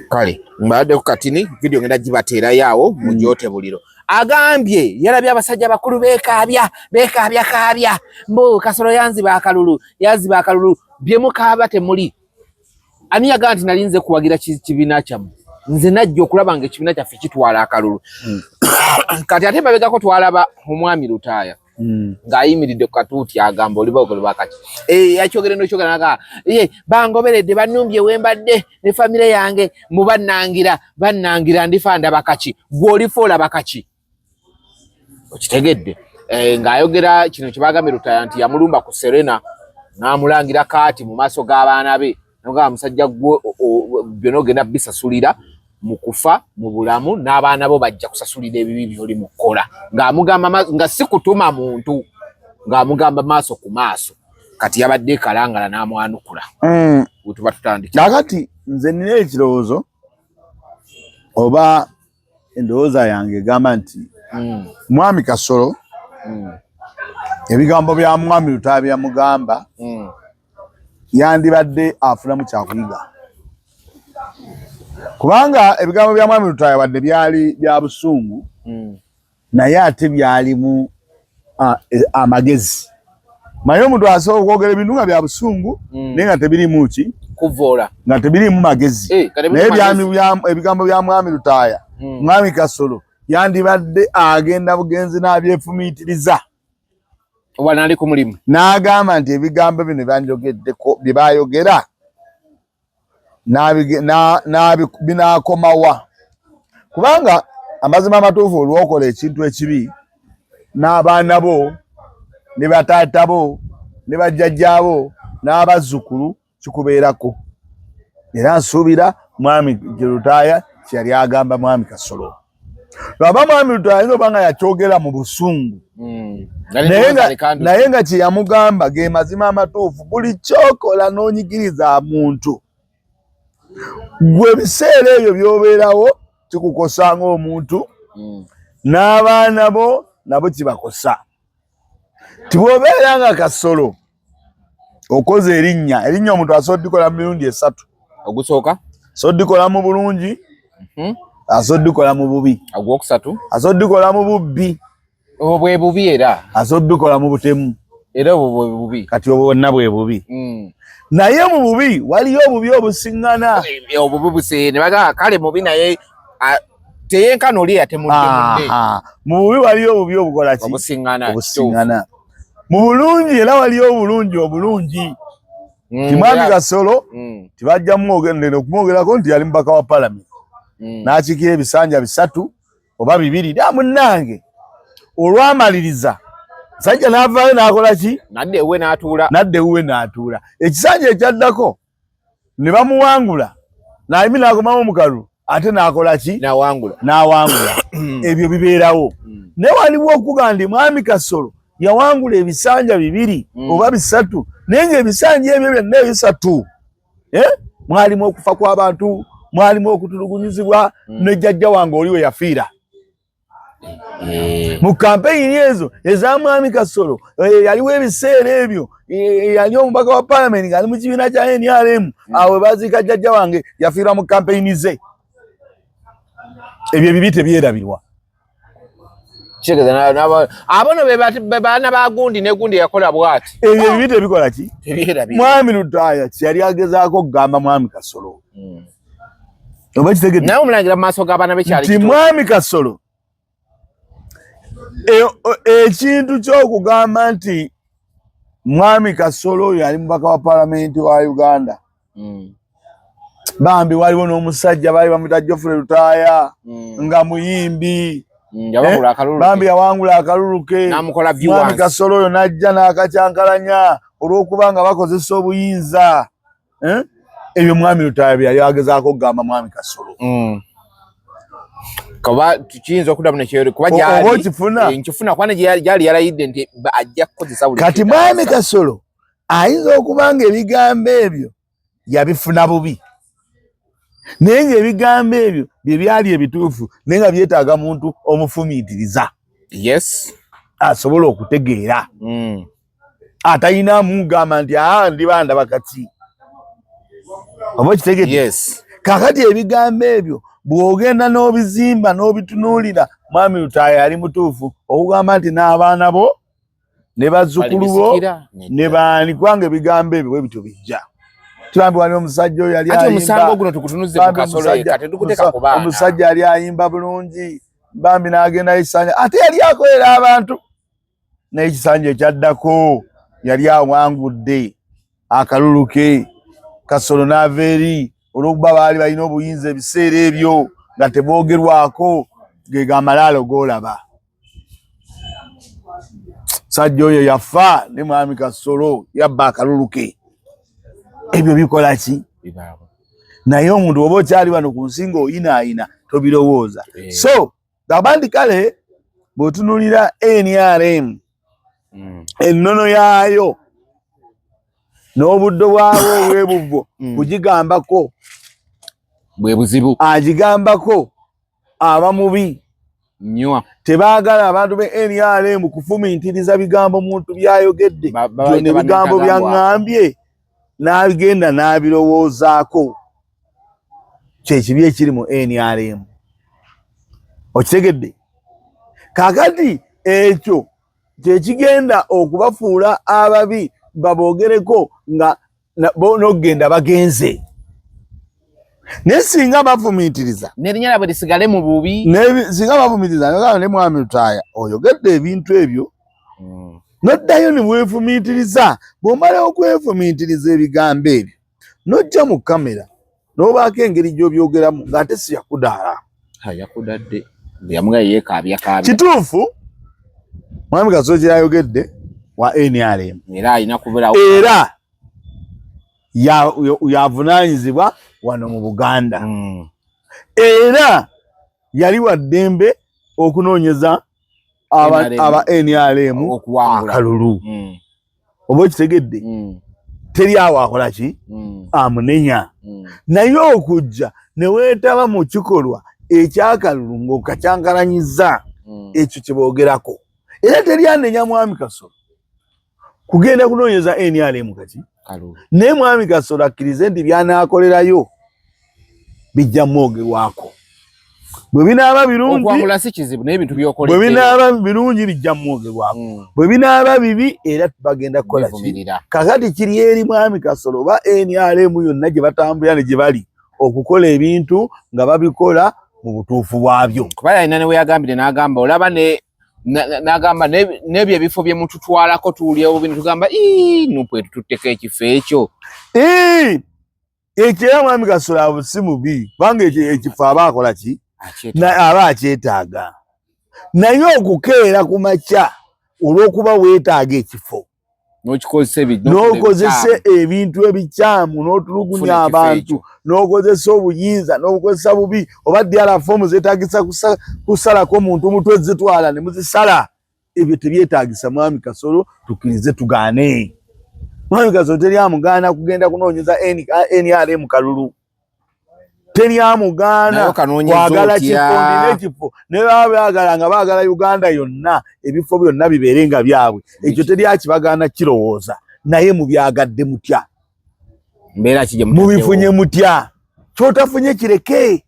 Kale mbaddeko katini video ngenda gibateerayo awo mugyote buliro. Agambye yalabye abasajja bakulu beekaabya beekaabya kaabya mbu Kasolo yanziba akalulu, yanziba akalulu, bye mukaaba temuli. Ani yagamba nti nali nze kuwagira kibiina kyammwe? Nze najja okulaba nga ekibiina kyaffe kitwala akalulu. Kati ate mabegako twalaba omwami Lutaaya ng'ayimiridde ku katuuti agamba oli bogolo bakaki. Yakyogera n'okyogera n'agamba, bangoberedde bannumbye we mbadde ne famire yange mu bannangira, bannangira ndifa ndaba kaki. Ggwe olifa olaba kaki? Okitegedde? Ng'ayogera kino kye bagambye Lutaaya nti yamulumba ku Serena n'amulangira kaati mu maaso g'abaana be. N'ogamba musajja ggwe byonna ogenda bisasulira mu kufa mu bulamu n'abaana bo bajja kusasulira ebibi by'oli mu kukola. Ng'amugamba nga si kutuma muntu, ng'amugamba maaso ku maaso. Kati yabadde e Kalangala n'amwanukula. We tuba tutandikira. Kaakati nze nnina ekirowoozo oba endowooza yange egamba nti Mwami Kasolo ebigambo bya Mwami Lutaaya byamugamba yandibadde afunamu kyakuyiga, kubanga ebigambo bya Mwami Lutaaya wadde byali bya busungu. Naye ate byalimu e, amagezi. Maye omuntu asobola okwogera ebintu nga bya busungu mm. naye nga tebirimu ki kuvoola nga tebirimu magezi eh, naye ebigambo bya mwami Lutaaya mm. Mwami Kasolo yandibadde agenda bugenzi n'abyefumiitiriza wanali ku mulimu n'agamba nti ebigambo bino byanjogeddeko bye bayogera binaakomawa kubanga amazima amatuufu olwokola ekintu ekibi n'abaana bo ne bataata bo ne bajjajjaabo n'abazzukulu kikubeerako era nsuubira mwami Lutaaya kyeyali agamba mwami Kasolo lwaba mwami Lutaaya ayinza oba nga yakyogera mu busungu hmm. naye nga kyeyamugamba ge mazima amatuufu buli kyokola n'onyigiriza muntu gwe ebiseera ebyo by'obeerawo kikukosa ng'omuntu hmm. n'abaana bo nabo kibakosa tibwobeera nga Kasolo okoze erinnya erinnya omuntu asobola dikola mu mirundi esatu ogusooka asobola dikola mu bulungi mhm. asobola dikola mu bubi ogwokusatu asobola dikola mu bubbi obwo bwe bubi era asobola dikola mu butemu era obwo bwe bubi kati obwo bwonna bwe bubi mm. naye mu bubi waliyo obubi obusiŋŋana eh, obubi buse ne bagamba kale mubi naye teyenkana oli eyatemudde munne mu bubi waliyo obubi obukola ki obusiŋŋana obusiŋŋana mu bulungi era waliyo obulungi obulungi mm, timwami Kasolo mm. tibajja mwogerera okumwogerako nti yali mubaka wa palamenti mm. n'akiikira ebisanja bisatu oba bibiri da munnange olwamaliriza musajja n'avaayo n'akola ki nadda ewuwe n'atuula nadda ewuwe n'atuula ekisanja ekyaddako ne bamuwangula nayimi n'akomawo mu kalulu ate n'akola ki n'awangula n'awangula ebyo bibeerawo mm. naye waliwo okuga nti mwami Kasolo yawangula ebisanja bibiri mm. oba bisatu naye ng'ebisanja ebyo byonna ebisatu eh? mwalimu okufa kw'abantu mwalimu okutulugunyizibwa mm. ne jjajja wange oli we yafiira eh. mu kampeyini ezo eza mwami Kasolo eh, yaliwo ebiseera ebyo eh, yali omubaka wa palamenti ng'ali mu kibiina kya NRM mm. awo baziika jjajja wange yafiirwa mu kampeyini ze ebyo ebibi tebyerabirwa abono bebaana ba gundi ne gundi yakola bwati ebyo ebibi tebikola ki mwami Lutaaya kyeyali agezaako okugamba mwami Kasolo hmm. oba kitegedde naye omulangira mu maaso g'abaana be kyali nti mwami Kasolo ekintu ky'okugamba nti mwami Kasolo oyo yali mubaka wa palamenti wa Uganda mm. bambi waliwo n'omusajja baali bamuta Geoffrey Lutaaya mm. nga muyimbi mm, eh? bambi yawangula akalulu ke mwami Kasolo oyo n'ajja n'akacyankalanya olw'okuba nga bakozesa obuyinza eh? ebyo mwami Lutaaya bye yali agezaako okugamba mwami Kasolo mm. kuba kiyinza okuddamu nekyeyole kuba gyali oba okifuna eh, nkifuna kuba gyali yalayidde nti ajja kukozesa buli kati mwami Kasolo ayinza okuba nga ebigambo ebyo yabifuna bubi naye nga ebigambo ebyo bye byali ebituufu naye nga byetaaga muntu omufumiitiriza yes asobola okutegeera mm. atalina mugamba nti aa ndiba ndaba kati oba okitegedde yes. Kakati ebigambo ebyo bw'ogenda n'obizimba n'obitunuulira mwami Lutaaya yali mutuufu okugamba nti n'abaana bo ne bazzukulu bo ne baani kubanga ebigambo ebyo bwe bityo bijja tibambi wali omusajja oyo yali omusajja yali ayimba bulungi bambi n'agenda ekisanja ate yali akolera abantu naye ekisanja ekyaddako yali awangudde akalulu ke Kasolo n'ava eri olw'okuba baali balina obuyinza ebiseera ebyo nga teboogerwako ge gamalaalo g'olaba sajja oyo yafa ne mwami Kasolo yabba akalulu ke ebyo bikola ki naye omuntu oba okyali wano ku nsi ng'oyinaayina tobirowooza eh. so gamba nti kale bw'otunuulira NRM mm. ennono yaayo n'obuddo bwabwo obwebuvo mm. kugigambako bwe buzibu agigambako aba mubi nywa tebaagala abantu be NRM kufumintiriza bigambo muntu byayogedde byona ebigambo byaŋŋambye n'agenda n'abirowoozaako kyekibi ekiri mu NRM okitegedde Kakati ekyo kyekigenda okubafuula ababi baboogereko nga n'okugenda bagenze. Naye singa bafumiitiriza n'erinnya lyabwe lisigale mu bubi, singa bafumiitiriza ne Mwami Lutaaya oyogedde ebintu ebyo noddayo ne weefumiitiriza. Bw'omala okwefumiitiriza ebigambo ebyo n'ojja mu kamera n'obaako engeri gy'obyogeramu ng'ate si yakudaala. Yakudadde yamuga yeekaabya kaabya. Kituufu Mwami Kasolo kye yayogedde wa NRM era alina kubeerawo era yavunaanyizibwa wano mu Buganda era yali wa ddembe okunoonyeza aba NRM akalulu. Oba okitegedde, teri awo akola ki amunenya. Naye okujja ne weetaba mu kikolwa ekyakalulu ng'okakyankalanyiza, ekyo kye boogerako. Era teri anenya Mwami Kasolo kugenda kunoonyeza NRM kati, naye Mwami Kasolo akkirize nti by'anaakolerayo bijja mwogerwako. Bwe binaaba birungi, bwe binaaba birungi bijja mwogerwako, bwe binaaba bibi era bagenda kukola ki. Kakati kiri eri Mwami Kasolo oba NRM yonna gye batambulira ne gye bali okukola ebintu nga babikola mu butuufu bwabyo. Kuba yalina ne weyagambire n'agamba olaba ne n'agamba n'ebyo ebifo bye mututwalako tuwulira obubi ne tugamba nupu etututteko ekifo ekyo. Ekyo era Mwami Kasolo abo si mubi, kubanga ekifo aba akola ki, aba akyetaaga. Naye okukeera ku makya olw'okuba weetaaga ekifo n'okozesa ebintu ebikyamu n'otulugunya abantu n'okozesa obuyinza n'obukozesa bubi, oba DR foomu zeetagisa kusalako muntu mutwe zitwala ne muzisala, ebyo tebyetaagisa. Mwami Kasolo tukkirize tugaane. Mwami Kasolo teri amugaana kugenda kunoonyeza NRM kalulu, teri amugaana kwagala kifo n'ekifo, naye baba baagala nga baagala Uganda yonna ebifo byonna bibeere nga byabwe, ekyo teri akibagaana kirowooza. Naye mubyagadde mutya? Mubifunye mutya? Kyotafunye kireke,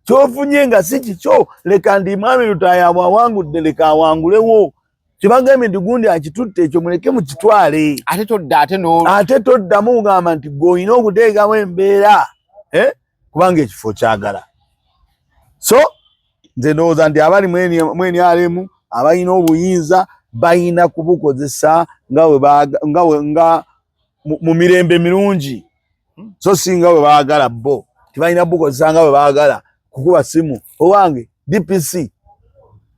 kyofunye nga si kikyo leka. Ndi Mwami Lutaaya awangudde, leka awangulewo. Kibagambye nti gundi akitutte, ekyo muleke mukitwale. Ate todda ate toddamu kugamba nti gwe olina okuteekamu embeera, kubanga ekifo kyagala. So nze ndowooza nti abali mu NRM abalina obuyinza balina kubukozesa nga mu mirembe mirungi, so si nga bwe baagala bo. Tebalina bukozesa nga bwe baagala kukuba simu, owange DPC,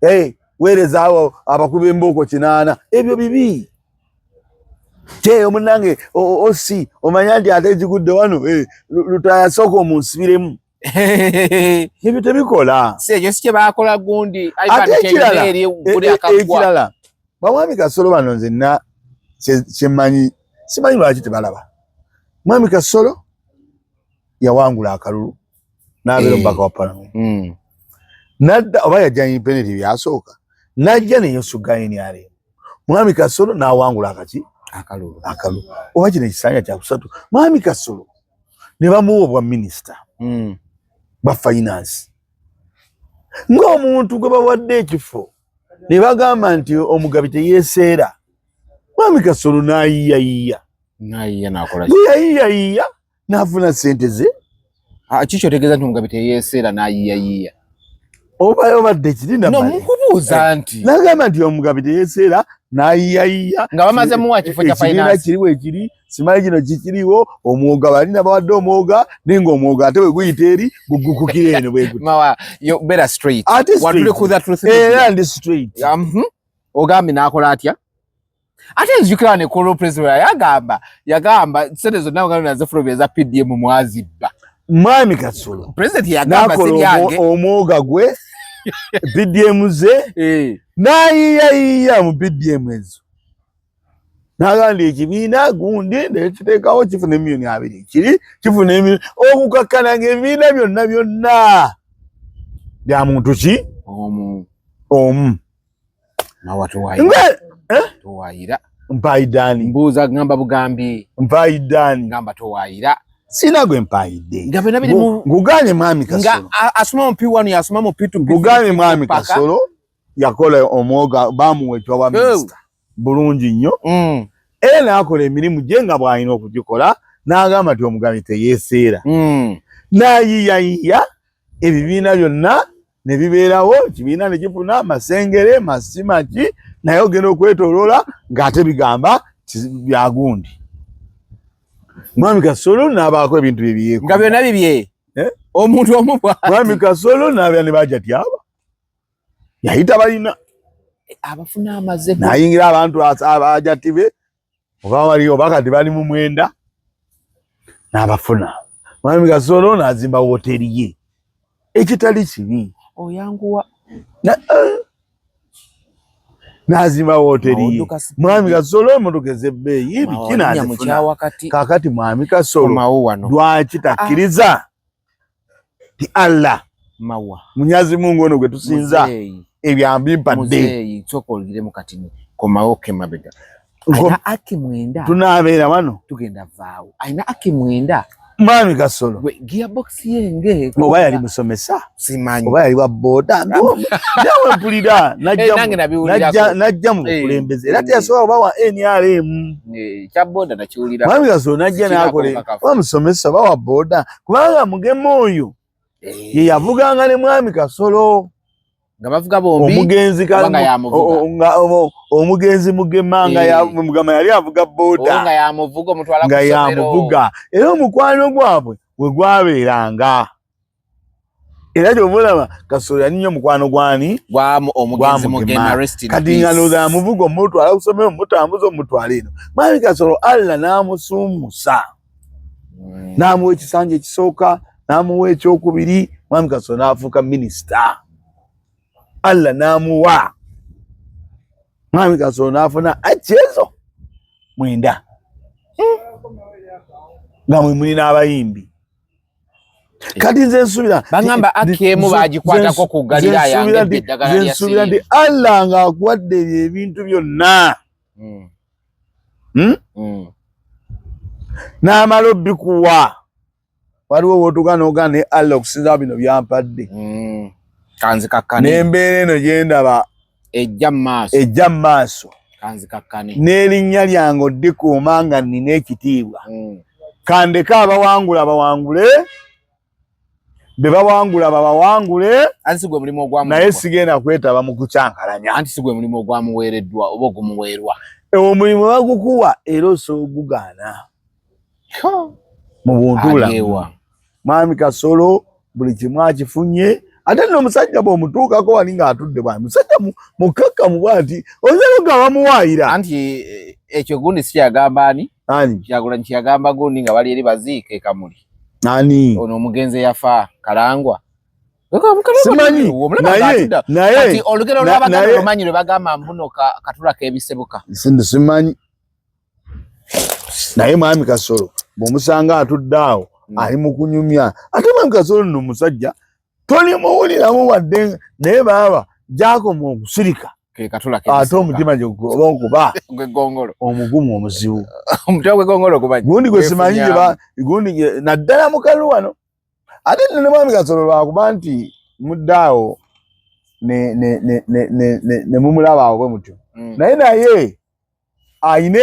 hey, weerezaawo abakuba embooko 8. Ebyo bibi. Kyeyo munange osi omanya nti ate ekigudde wano, eh, Lutaaya sooka omunsibiremu. Ebyo tebikola. Si ekyo si kye bakola gundi. Ate ekirala, bamwami Kasolo bano nzenna kyemmanyi, simanyi lwaki tebalaba. Mwami Kasolo yawangula akalulu n'abeera omubaka wa palamenti, nadda oba yajja independent byasooka, najja neyesuga NRM. Mwami Kasolo n'awangula akaki akalulu akalulu, oba kino ekisanja kyakusatu. Mwami Kasolo ne bamuwa obwa minisita bwa finance, ng'omuntu gwe bawadde ekifo ne bagamba nti omugabi teyeeseera. Mwami Kasolo n'ayiyayiya, bwe yayiyayiya n'afuna sente ze. Kiki otegeeza nti omugabi teyeeseera n'ayiyayiya? Oba obadde kirinda mukubuuza nti nagamba nti omugabi teyeeseera n'ayiyayiya nga bamaze muwa kifo kya finance, kiriwo ekiri simanyi kino kikiriwo omwoga balina bawadde omwoga, naye nga omwoga ate bwe guyita eri gugukukira eno bwe guti. Straight. Ate era ndi straight. Ogambye n'akola atya? Ate nzijukira ne kolo president yagamba sente zonna ngano nazifulumya eza PDM mwazibba. Mwami Kasolo president yagamba sibyange, omwoga gwe PDM ze n'ayiyayiya mu PDM ezo, n'agamba ekibiina gundi nekiteekawo kifuna 20 million, kiri kifuna emiliyoni, okukakkana ng'ebibiina byonna byonna bya muntu ki omu omu. Mawa towayira, towayira. Mpayidani? Mbuuza, ngamba bugambi. Mpayidani? Ngamba towayira. Sina gwe mpayidde. Nga byonna biri mu Nguganye Mwami Kasolo nga asoma mu P1, yasoma mu P2. Nguganye Mwami Kasolo. Yakola omwoga bamuwa ekyobwa minisita bulungi nnyo mm. Era n'akola emirimu gye nga bw'alina okugikola, n'agamba nti omugabi teyeeseera mm. N'ayiyayiya ebibiina byonna ne bibeerawo, ekibiina ne kifuna masengere masimaki, naye ogenda okwetoloola ng'ate bigamba byagundi. Mwami Kasolo n'abaako ebintu bye byeyeeko nga byonna bibye eh? Omuntu omu Mwami Kasolo n'abeera ne bajati aba yayita balina abafuna amaze nayingira abantu abajati be oba wali oba kati bali mu mwenda n'abafuna. Mwami Kasolo n'azimba wooteeri ye, ekitali kibi. Oyanguwa eh, n'azimba wooteeri ye. Mwami Kasolo emotoka ez'ebbeeyi biki n'azifuna. Kaakati Mwami Kasolo lwaki takkiriza ti Allah mawa munyazi Mungu ono gwe tusinza ebyambi mpadde soka olugiremu katini komawo kemabega alina aki mwenda tunabeera wano tugenda vaawo alina aki mwenda Mwami Kasolo gwe gearbox yenge oba yali musomesa simanyi oba yali wa boda nawe mpulira eh, najja mu eh. bukulembeze era teyasobola oba wa NRM eh, kya boda nakiwulira Mwami Kasolo najja nakole oba musomesa oba wa boda kubanga mugema oyo ye yavuganga ne Mwami Kasolo nga bavuga bombi omugenzi omugenzi Mugema nga eh. Mugema yali avuga boda nga yamuvuga omutwala nga yamuvuga era omukwano gwabwe we gwabeeranga era kyova olaba Kasolo yali nnyo mukwano gwani omugenzi Mugema kati nga ndowooza amuvuga omutwala kusomero omutambuza omutwala eno Mwami Kasolo Allah n'amusuumusa mm. n'amuwa ekisanja ekisooka n'amuwa ekyokubiri Mwami Kasolo n'afuuka minisita Allah n'amuwa Mwami Kasolo n'afuna akyezo mwenda nga mwe muli n'abayimbi kati nze nsubira bangamba akemu bagikwatako ku Galilaya nze nsubira nti Allah nga akuwadde ebyo ebintu byonna mm. Hmm? Mm. N'amala obikuwa waliwo wotuka nogaa naye Allah okusinza bino byampadde mm. N'embeera eno gyendaba ejja mu maaso n'erinnya lyange oddikuuma nga nnina ekitiibwa mm. Kandeke abawangula bawangule be bawangula babawangule naye sigenda kwetaba mu kukyankalanya anti si gwe mulimu ogwamuweereddwa oba ogumuweerwa omulimu bagukuwa era osobola ogugaana mu buntu bulamu Mwami Kasolo buli kimu akifunye ate nno omusajja bw'omutuukako wali ng'atudde bwani musajja mukkakkamu bwati oyinza nga bamuwaayira anti eh, ekyo gundi si kyagamba ani ani Kyagulanyi kyeyagamba gundi nga bali eri baziika ekamuli ani ono omugenzi eyafa Kalangwa simanyi naye naye olugero lw'Abaganda lumanyi lwe bagamba mbuno katula k'ebisebuka simanyi naye Mwami Kasolo bw'omusanga atudde awo mm. ali mu kunyumya ate Mwami Kasolo nno omusajja tolimuwuliramu wadde naye baaba gyakoma okusirika ate omutima gyeoba nkuba omugumu omuzibu gundi gwe simanyi gundi naddala mukalu wano ate nno ne Mwami Kasolo lwakuba nti mudde awo ne mumulaba awo bwe mutyo mm. naye naye ayine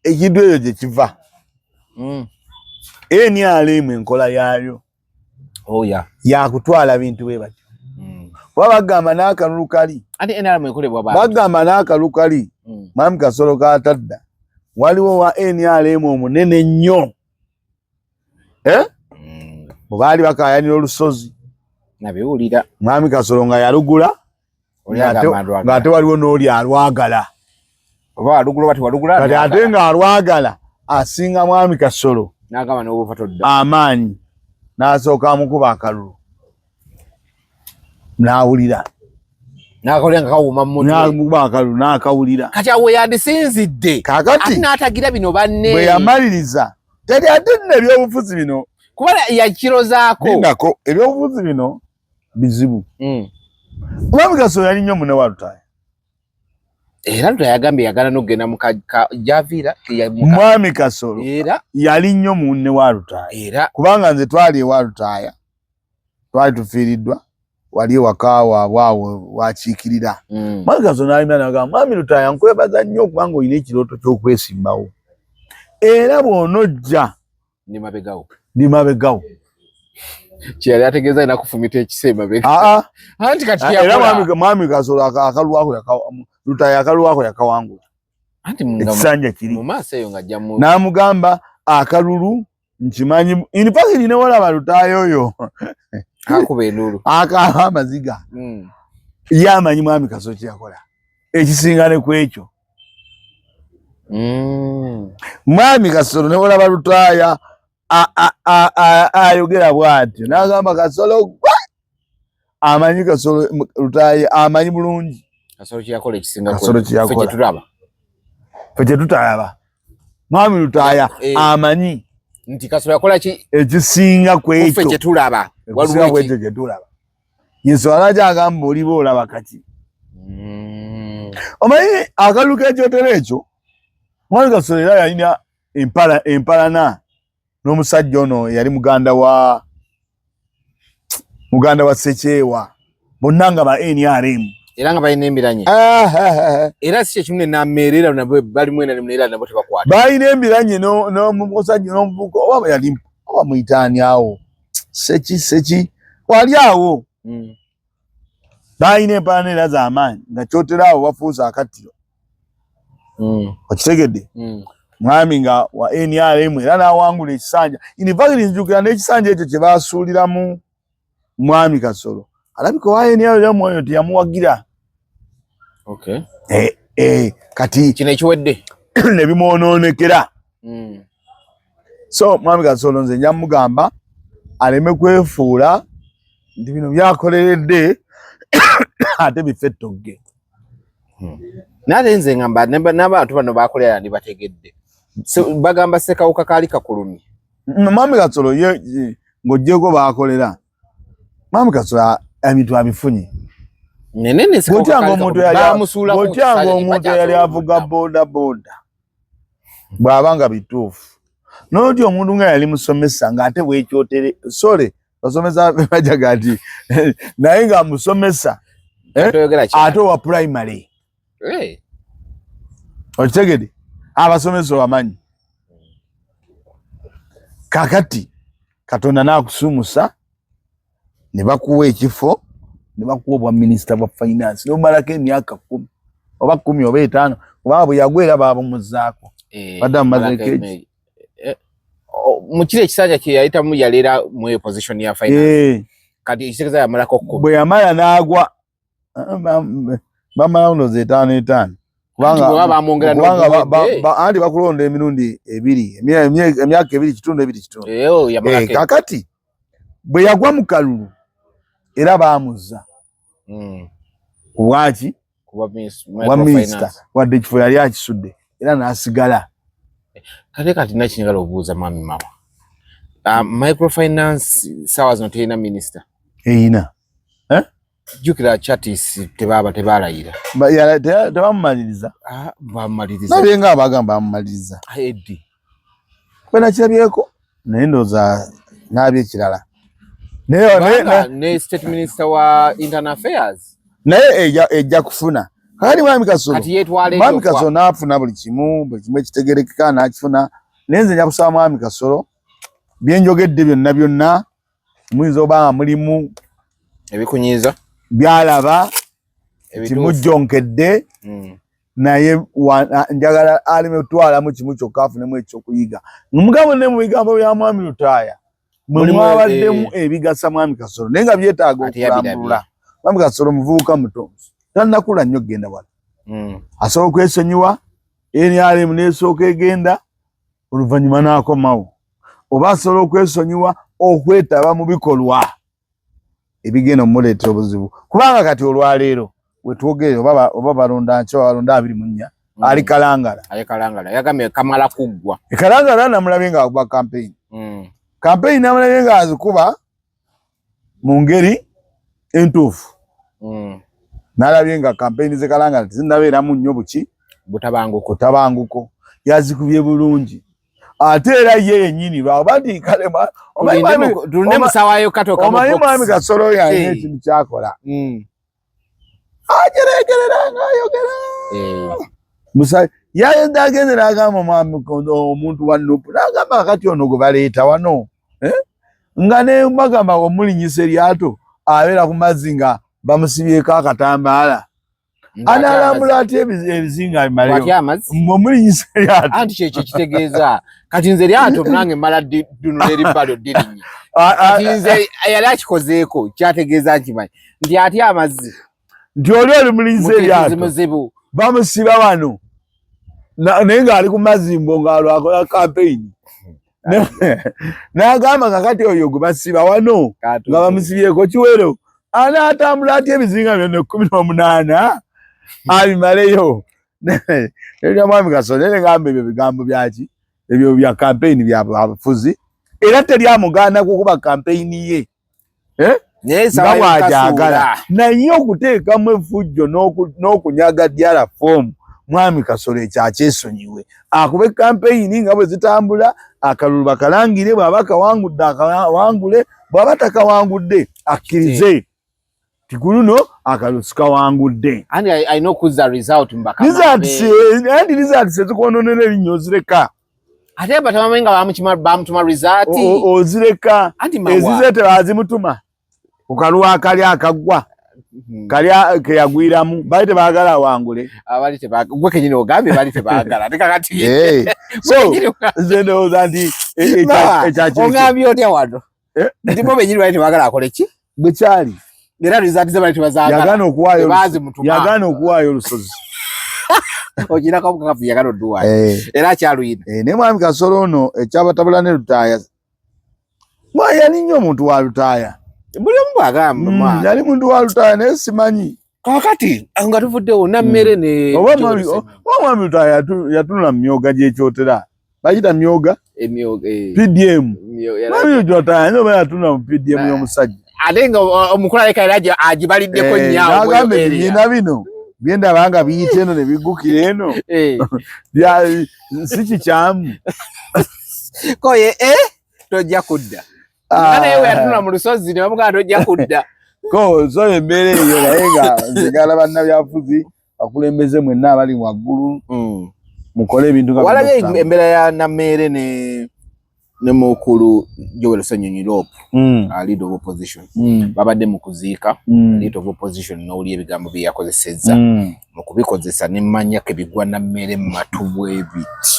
ekintu eyo gye kiva mm. NRM enkola yaayo oh, yakutwala bintu bwe batyo mm. kuba bagamba n'akalulu kali bagamba n'akalulu kali mm. Mwami Kasolo katadda waliwo wa NRM omunene ennyo eh? Bwe baali bakayanira olusozi nabiwulira Mwami Kasolo nga yalugula ng'ate waliwo n'oli alwagala kati ate ng'alwagala asinga Mwami Kasolo amaanyi n'asooka amukuba akalulu n'awulira n'amukuba akalulu n'akawulira kati awo yandisinzidde kakati n'atagira bino banne bwe yamaliriza teri ate nno ebyobufuzi bino kuba yakirozaako lindako ebyobufuzi bino bizibu mm. Mwami Kasolo yali nnyo mune wa Lutaaya era Lutaaya yagambye yagala n'okugenda mu Javiira Mwami Kasolo era yali nnyo munne wa Lutaaya era kubanga nze twali ewa Lutaaya twali tufiiriddwa Wali ewaka waabwe awo wakiikirira. Mwami Kasolo n'ayimira n'agamba, Mwami Lutaaya, nkwebaza nnyo okubanga olina ekirooto ky'okwesimbawo, era bw'onojja ndi mabegawo. Ndi mabegawo. Kyeyali ategeeza alina kufumita ekisa emabega. Aa. Anti kati Era yakola. Mwami Kasolo Lutaaya akalulu ako yakawangula. Anti Ekisanja kiri. Mu maaso eyo ng'ajja mu- N'amugamba akalulu nkimanyi, in fact ne walaba Lutaaya oyo akuba enduulu, akaaba amaziga. Ye amanyi Mwami Kasolo kye yakola ekisinga ne ku ekyo. Mwami Kasolo ne walaba Lutaaya ayogera bw'atyo n'agamba Kasolo gwe amanyi Kasolo, Lutaaya amanyi bulungi Kasolo kye yakola ekisinga ku Kasolo kye ekyo. Ffe yakola. kye tulaba. Ffe kye tutalaba. Mwami Lutaaya amanyi nti Kasolo yakola ki ekisinga ku Ffe ekyo. kye tulaba. Ekisinga Waliwo ku ekyo kye tulaba. Yensonga lwaki agamba oliba olaba kati. Omanyi akalulu k'ekyotero ekyo, Mwami Kasolo era yalina empalana n'omusajja ono eyali muganda wa Ssekyewa, bonna nga ba NRM. Era nga balina embiranye. Era si kyekimu ne Nameere, era nabo balimu NRM, era nabo tebakwata. Balina embiranye n'omusajja n'omuvubuka, oba yali oba muyitaani awo Seki, Seki wali awo. Balina empalana era z'amaanyi nga kyotera awo bafuuse akattiro. Okitegedde? Mwami nga wa NRM era n'awangula ekisanja. In fact nzijukira n'ekisanja ekyo kye baasuuliramu Mwami Kasolo, alabika owa NRM oyo teyamuwagira. Kati kino ekiwedde ne bimwonoonekera. So Mwami Kasolo nze nja mugamba aleme kwefuula nti bino byakoleredde ate bife ettogge. Naye nze ngamba n'abantu bano bakolera ndibategedde. Bagamba Ssekawuka kaali kakulumye. Mwami Kasolo ye ng'oggyeko baakolera, Mwami Kasolo ebintu abifunye. Nenene Ssekawuka Bw'otyanga kaali omuntu kakulumye. eyali Baamusuulako bw'otyanga ekisanja omuntu bakyasobola eyali avuga okuddamu. boda boda bw'aba nga bituufu, n'otya omuntu nga yali musomesa ng'ate bwekyotere, sorry, basomesa bajaga nti naye nga musomesa, Toyogera kyalo. ate owa primary. Okitegedde? Abasomesa obamanyi. Kakati Katonda n'akusuumusa ne bakuwa ekifo, ne bakuwa obwa minisita bwa finance, n'omalako emyaka 10 oba 10 oba 5, kubanga bwe yagwa era baabumuzaako. Badde amumazeeko malako eki? Mu kiri ekisanja kye yayitamu yaleera mu eyo position ya finance. Kati ekitegeeza yamalako 10. Bwe yamala n'agwa, bamala ndowooza 5 5. Anti bwe baba bamwongera Kubanga n'obuwedde. anti bakulonda emirundi ebiri, emyaka ebiri kitundu, ebiri kitundu. Oh, yamalako Kakati bwe yagwa mu kalulu era baamuzza. Lwaki? Kuba Kuba minisita, microfinance. wadde ekifo yali akisudde era n'asigala. Kale kati nakinyagala okubuuza Mwami Mawa. Microfinance saawa zino terina minisita. Eyina. Jjukira Chatis tebaaba tebalayira. Tebamumaliriza. Bamumaliriza. Nabye nga abagamba bamumaliriza. Eddi. Kwe nakirabyeko naye ndowooza n'abye ekirala. Kubanga ne state minister wa internal affairs. Naye ejja kufuna. Kakati Mwami Kasolo, Kati yeetwala Mwami ekyo Kasolo n'afuna buli kimu, buli kimu ekitegerekeka n'akifuna. Naye nze nja kusaba Mwami Kasolo, bye njogedde byonna byonna muyinza oba nga mulimu ebikunyiiza, byalaba Ebituufu. kimujjonkedde, naye njagala aleme kutwalamu kimu kyokka, afunemu ekyokuyiga. Mugabo ne mu bigambo bya Mwami Lutaaya mwe Mulimu, mwabaddemu ebigasa Mwami Kasolo, naye nga byetaaga Ate yabirabye. okulambulula. Mwami Kasolo muvubuka muto, tannakula nnyo kugenda wala. Asobola okwesonyiwa NRM n'esooka egenda, oluvannyuma n'akomawo, oba asobola okwesonyiwa okwetaba mu bikolwa ebigenda omuleetera obuzibu, kubanga kati olwaleero wetwogerera oba balonda nkya, oba balonda 24, ali Kalangala. Ali Kalangala, yagambye kamala kuggwa. E Kalangala namulabye nga akuba campaign. Campaign namulabye nga azikuba mu ngeri entuufu. Nalabye nga campaign ze Kalangala tezinnabeeramu nnyo buki butabanguko. Butabanguko. Yazikubye bulungi. Ate era ye yennyini lwakuba nti kale omanyi mwami Kasolo oyo alina ekintu kyakola hmm. ajeregerera ngaayogera eh. yayenda agenze n'agamba omwami omuntu wa nupu n'agamba kati ono gwe baleeta wano eh? nga ne bagamba omulinyisa eryato abeera ku mazzi nga bamusibyeko akatambaala analambula atya ebizinga abimaleyo omulinyisa eryato anti kyekyo kitegeeza kati nze eryato nange mala ddunula eribbalo ddirinya kati nze yali akikozeeko kyategeeza nkimanyi nti atya amazzi nti oli olimulinyisa eryato bamusiba wano naye ng'ali ku mazzi mbo ng'alwakola kampeyini n'agamba kakati oyo gwe basiba wano nga bamusibyeko kiwero anaatambula atya ebizinga byonna 18 abimaleyo erya mwami Kasolo naye ngamba ebyo bigambo byaki ebyo bya kampeyini bya bafuzi era teri amugaana kukuba kampeyini ye eh? nga bw'agyagala naye okuteekamu effujjo n'okunyaga dyala foomu mwami Kasolo ekyo akyesonyiwe akube kampeyini nga bwe zitambula akalulu bakalangire bw'aba akawangudde akawangule bw'aba takawangudde akkirize ti ku luno akalulu sikawangudde alina okuzza result anti results ezikwononera erinnya ozireka ate batamanyi nga bamutuma result ozireka ezize tebazimutuma ku kaluwa akali akaggwa hmm. kali keyagwiramu bali tebagala awangule gwe kenyini ogambye bali tebagala ate kakati eh, so nze ndowooza nti e, e, ekyakirogambye otya wano eh? nti bo benyini bali tebagala akole ki bwe kyali era result ze bali tebazagala yagaana okuwaayo olusozi okinako obukakafu yagala oduwaayo eh. era akyaluyina eh, naye mwami Kasolo ono ekyabatabula ne Lutaaya yali nnyo omuntu wa Lutaaya buli omu bwagamba hmm, yali muntu wa Lutaaya naye simanyi kakati nga tuvuddewo Nammere hmm. ne oba mwami Lutaaya yatunula mu myoga gyekyotera bagita myoga eh. PDM mwami Lutaaya oba yatunula mu PDM y'omusajja ate nga omukulu aleka era agibaliddeko eh, nnyo agamba ebibiina bino byendaba nga biyita eno ne biggukira eno eh. si kikyamu koye eh tojja kudda ah. naye weyatunula mu lusozi ne bamugamba tojja kudda ko so embeera eyo naye nga nzigala bannabyafuzi bakulembeze mwenna abali waggulu mm. mukole ebintu walabye embeera ya Nameere ne ne mukulu Joel Ssenyonyi Lop mm. leader of opposition mm. babadde mu kuziika mm. leader of opposition n'owulira ebigambo bye yakozesezza mm. mu kubikozesa ne mmanya ke bigwa Nammere mu matu bwe biti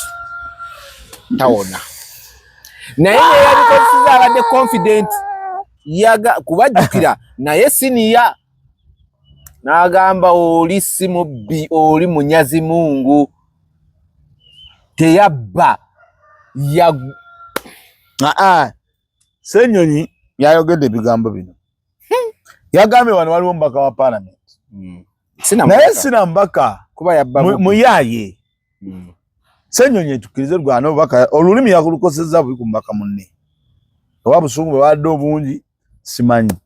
tawona naye neyabikozeseza abadde confident yaga kubajjukira naye siniya n'agamba oli si mubbi oli munyazi mungu teyabba ya aa Ssenyonyi yayogedde ebigambo bino hmm. yagambye wano waliwo omubaka wa palamenti hmm. naye sina mubaka muyaaye hmm. Ssenyonyi etukkirize lwana obubaka olulimi yakulukosezza bubi ku mubaka munne oba busungu bwe badde obungi simanyi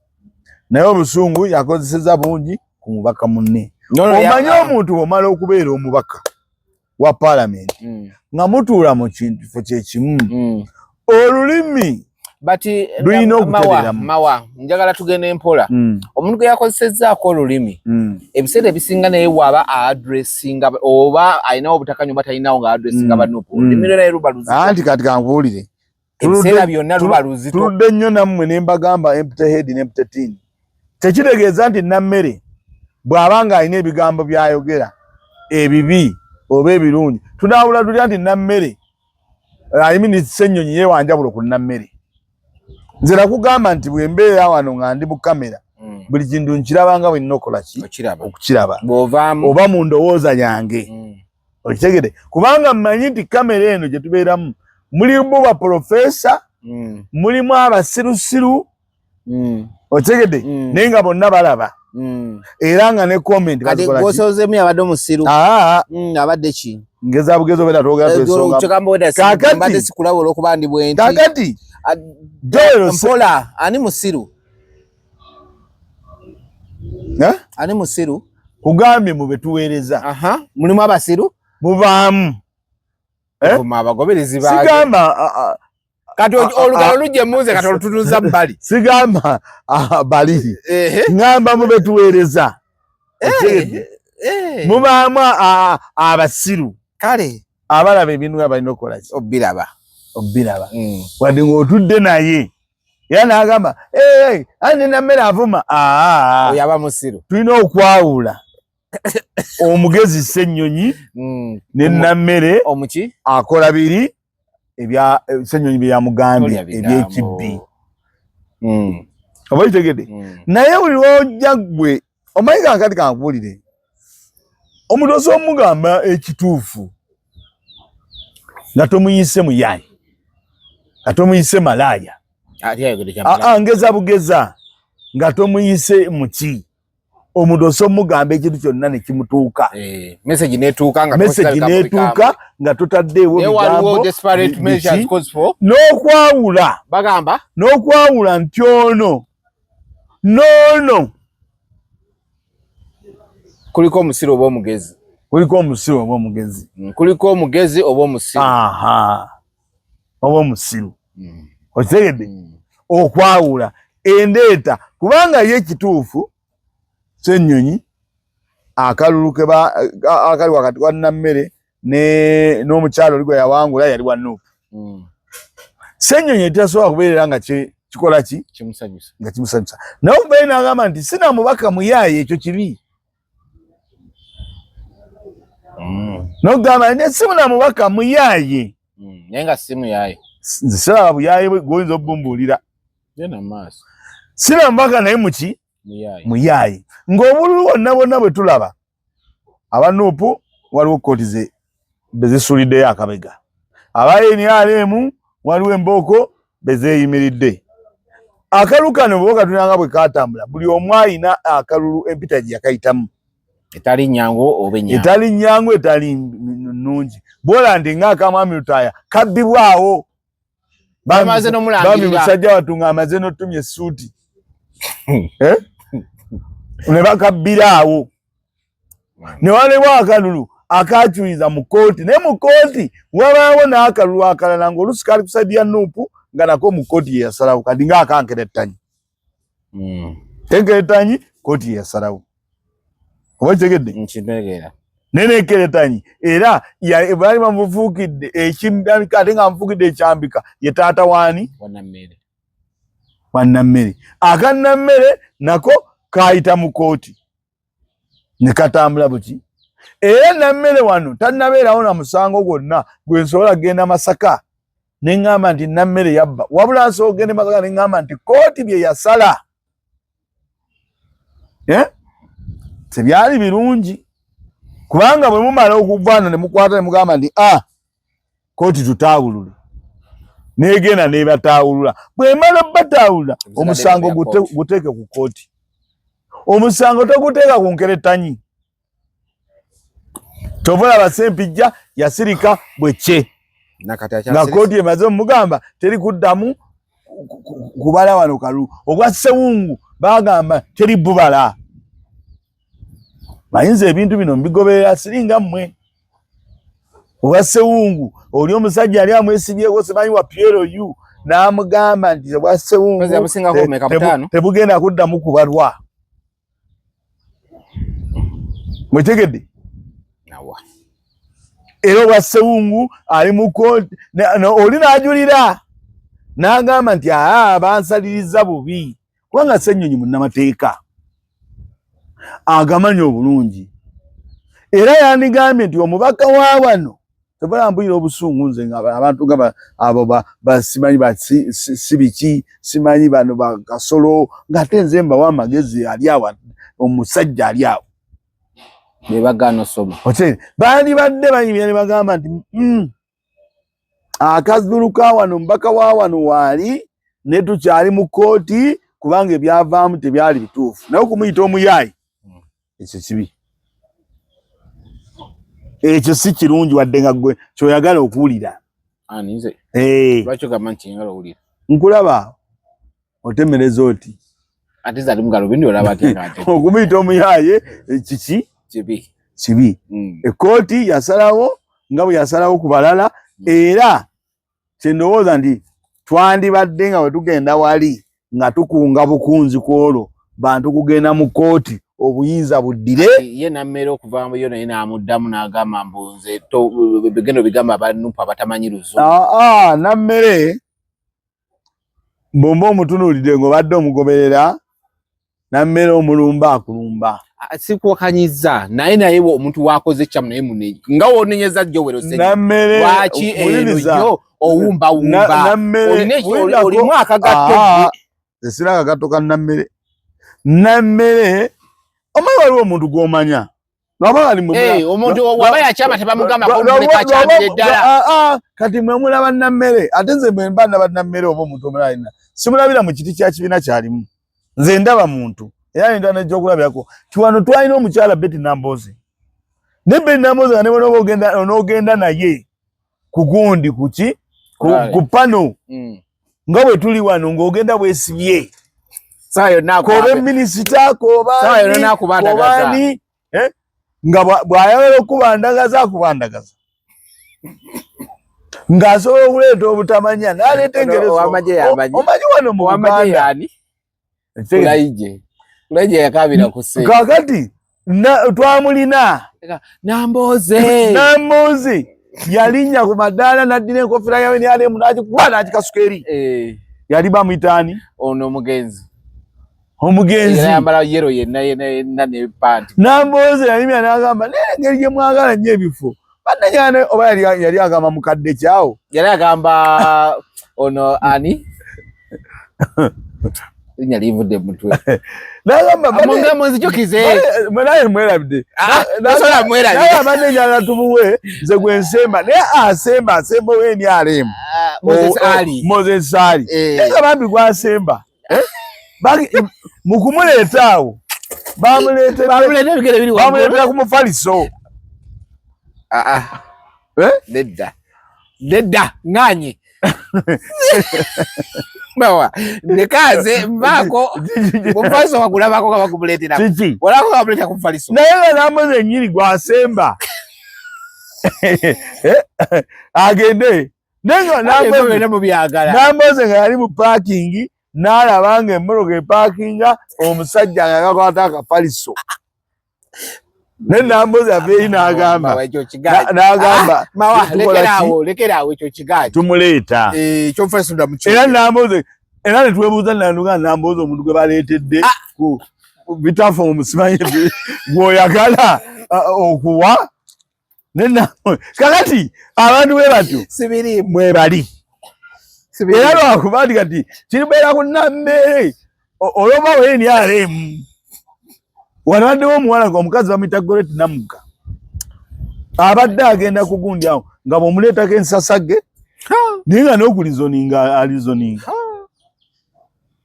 naye obusungu yakozeseza bungi ku mubaka munne omanyi omuntu bwomala okubeera omubaka wa palamenti mm. nga mutuula mu kifo kyekimu mm. olulimi but eh, lulina okutereramu mawa njagala tugende empola mm. omuntu gwe yakozesezzaako olulimi mm. ebiseera ebisinga naye waba addressinga oba alinawo obutakanya oba talinawo nga addressinga mm. banupu olulimi lwe naye luba luzito anti kati kankuwulire ebiseera byonna luba luzito tuludde nnyo nammwe ne mbagamba empty head ne empty tin tekitegeeza nti Nammere bw'aba ng'alina ebigambo by'ayogera ebibi oba ebirungi tunaawula tutya nti Nammere I mean Ssenyonyi ye wanjawulo ku Nammere nze nakugamba nti bwe mbeera wano nga ndi mu kamera mm. buli kintu nkiraba nga bwe nnina okukola ki okukiraba oba mu ndowooza yange mm. okitegede kubanga mmanyi nti kamera eno gye tubeeramu mulimu baprofesa mm. mulimu abasirusiru mm. okitegede mm. naye nga bonna balaba mm. era nga ne comment bazikolasozemu abadde omusiru ah. mm, abadde ki ngeza bugezo bweda twogera eh, twesonga kakati mbadde sikulaba olwokuba ndi bwenti kakati Joel mpola ani musiru eh? ani musiru kugambye mu betuweereza mulimu abasiru mubaamu Eh? Abagoberezi sigamba kati olugalo lujje muze kati olutunuza bbali sigamba bali ngamba mube tuweereza eh, eh. mubaamu abasiru kale abalaba ebintu nga balina okukola ki obiraba obiraba mm. wadde ng'otudde naye era n'agamba andi nammere avuma oyo aba musiru tulina okwawula omugezi ssennyonyi mm. ne nammere omuki akola biri ebya eh, ssenyonyi bye yamugambye ebyekibbi mm. oba kitegedde mm. naye buli lwojja gwe omanyi kankati kankuwulire omuntu osobola omugamba ekituufu nga tomuyise muyayi nga tomuyise malaaya ngeza bugeza nga tomuyise muki omuntu osobola omugamba ekintu kyonna nekimutuuka eh, message netuuka nga message netuuka nga totaddeewo bigambo n'okwawula bagamba n'okwawula nti ono n'ono kuliko omusiru oba omugezi kuliko omusiru oba omugezi mm, kuliko omugezi oba omusiru aha oba omusiru mm. okitegedde mm. okwawula endeeta kubanga ye ekituufu Ssenyonyi akalulu ke akali wakati wa Nammere n'omukyalo oli gwe yawangula yali wa Nup mm. Ssenyonyi etasobola kubeerera nga kikola ki nga kimusanyusa naye okubeere n'agamba nti sina mubaka muyaaye ekyo kibi mm. nokugamba nti simuna mubaka muyaaye mm. naye nga si muyaaye nze siraba buyaaye bwe gwoyinza obumbuulira sina mubaka naye muki muyaaye ng'obululu bwonna bwonna bwe tulaba aba nuupu waliwo kkooti ze bezisuliddeyo akabega aba nrm waliwo embooko bezeeyimiridde akalulu kano bwe katunanga bwe katambula buli omu alina akalulu empita gye yakayitamu etali nyangu oba enyangu etali nyangu etali nnungi bwola nti nga akamwami lutaaya kabbibwawo bami musajja wattu ng'amaze n'otumya essuuti eh? ne bakabbira awo ne waliwo akalulu akakyuyiza mu kkooti naye mu kkooti wabaawo n'akalulu akalala ng'olusi kali ku saidi ya nuupu nga nako mu kkooti ye yasalawo kati ng'akankerettanyi hmm. enkerettanyi kkooti ye yasalawo oba kitegedde nkitegeera naye nekeretanyi era baali bamufuukidde ekimbika ate nga amufuukidde ekyambika ye taata waani wannammere akannammere nako kayita mu kooti ne katambula buki era nammere wano tannabeerawo na musango gwonna gwe nsobola kugenda masaka ne ŋŋamba nti nammere yabba wabula nsobola okugenda masaka ne ŋŋamba nti kooti bye yasala eh? tebyali birungi kubanga bwe mumala okuvaano ne mukwata ne mugamba nti a ah, kooti tutaawulule negenda nebataawulula bwemala bataawulula omusango guteeke ku kooti omusango toguteeka ku nkeretanyi kyova olaba sempijja yasirika bwekye nga kooti emaze omugamba teri kuddamu kubala wano kalulu ogwa sewungu bagamba teri bubala bayinza ebintu bino mbigoberera siringa mmwe ogwa sewungu oli omusajja ali amwesibyeko simanyi wa PLU n'amugamba nti obwa sewungu tebugenda kuddamu kubalwa mwetegedde era obwa sewungu ali mukooti oli n'ajulira n'agamba nti aa bansaliriza bubi kubanga ssennyonyi munnamateeka agamanyi obulungi era yandigambye nti omubaka wa wano tebala mbuyira obusungu nze nga abantu nga abo basimanyi ba si biki simanyi bano bakasolo ng'ate nze mbawa amagezi ali awo omusajja ali awo bebagaana osoma bandibadde banyumya ne bagamba nti mm, akazulu ka wano omubaka wa wano waali ne tukyali mu kkooti kubanga ebyavaamu tebyali bituufu naye okumuyita omuyaayi ekyo kibi ekyo si kirungi wadde nga gwe kyoyagala okuwulira eh. nkulaba otemereza oti okumuyita omuyaaye eh, kiki kibi hmm. ekooti yasalawo nga bwe yasalawo ku balala Era kyendowooza nti twandibadde nga wetugenda wali nga tukunga bukunzi ku olwo bantu kugenda mu kkooti obuyinza buddire. Ye Nammere okuva yo naye n'amuddamu n'agamba mbu nze bigenda obigamba aba NUP abatamanyi luzungu. Aa, Nammere bw'omba omutunuulidde ng'obadde omugoberera, Nammere omulumba akulumba. Sikuwakanyiza naye naye omuntu wakoze ekyamu naye mune nga wonenyeza Joel Nammere lwaki eno yo owumbawumba olimu akagatto. Sira akagatto ka Nammere. Nammere omanyi waliwo omuntu gw'omanya kati mwe mulaba Nammere, ate nze mwe mba ndaba Nammere oba omuntu omulala yenna simulabira mu kiti kya kibiina kyalimu, nze ndaba muntu era nenda nekyokulabirako ti wano twalina omukyala Betty Nambooze, ne Betty Nambooze nga nebwonoba ogenda onoogenda naye ku gundi kuki ku pano nga bwe tuli wano ng'ogenda bwesibye kobe minisita kobaani nga bw'ayagala okubandagaza akubandagaza ng'asobola okuleeta obutamanya n'aleeta engerezo. Omanyi wano mu Buganda kakati twamulina Nambooze Nambooze yalinnya ku madaala n'addira enkofiira yawe nrm n'agikuba n'agikasuka eri. Yali bamuyitaani ono omugenzi omugenzi yambala yero yenna yenna yenna ne panti. Nambooze yalimya n'agamba naye engeri gye mwagala nnyo ebifo bannanyane oba yali agamba mukadde kyawo yali agamba ono ani linnya livudde mutwe nagamba munzijukize naye mwerabidde nagamba njagala tumuwe nze gwe nsemba naye asemba asemba owenrm Moses Ali naye nga bambi gwasemba mu kumuleeta awo bamuleetera ku mufaliso. Nedda nedda ŋŋanye bawa ndekaze mbaako mufaliso wagulabako nga bagumuleetera olako nga bamuleetera ku mufaliso naye nga Nambooze ennyini gwasemba agende Nambooze nga yali mu paakingi n'alaba nga emmotoka epaakinga omusajja nga kakwata akafaliso ne Nambooze ava eri n'agamba n'agamba tumuleeta era Nambooze era ne twebuuza nanduga Nambooze omuntu gwe baleetedde ku bitafu omusimanyi gw'oyagala okuwa. Kakati abantu bwe batyo mwebali era lwakuba nti kati kiribeera ku Nammere olwoba weNRM wano baddewo omuwala nga omukazi bamuyita Goret Namugga abadde agenda kugundi awo nga bw'omuleetako ensasage naye nga n'okulizoninga alizoninga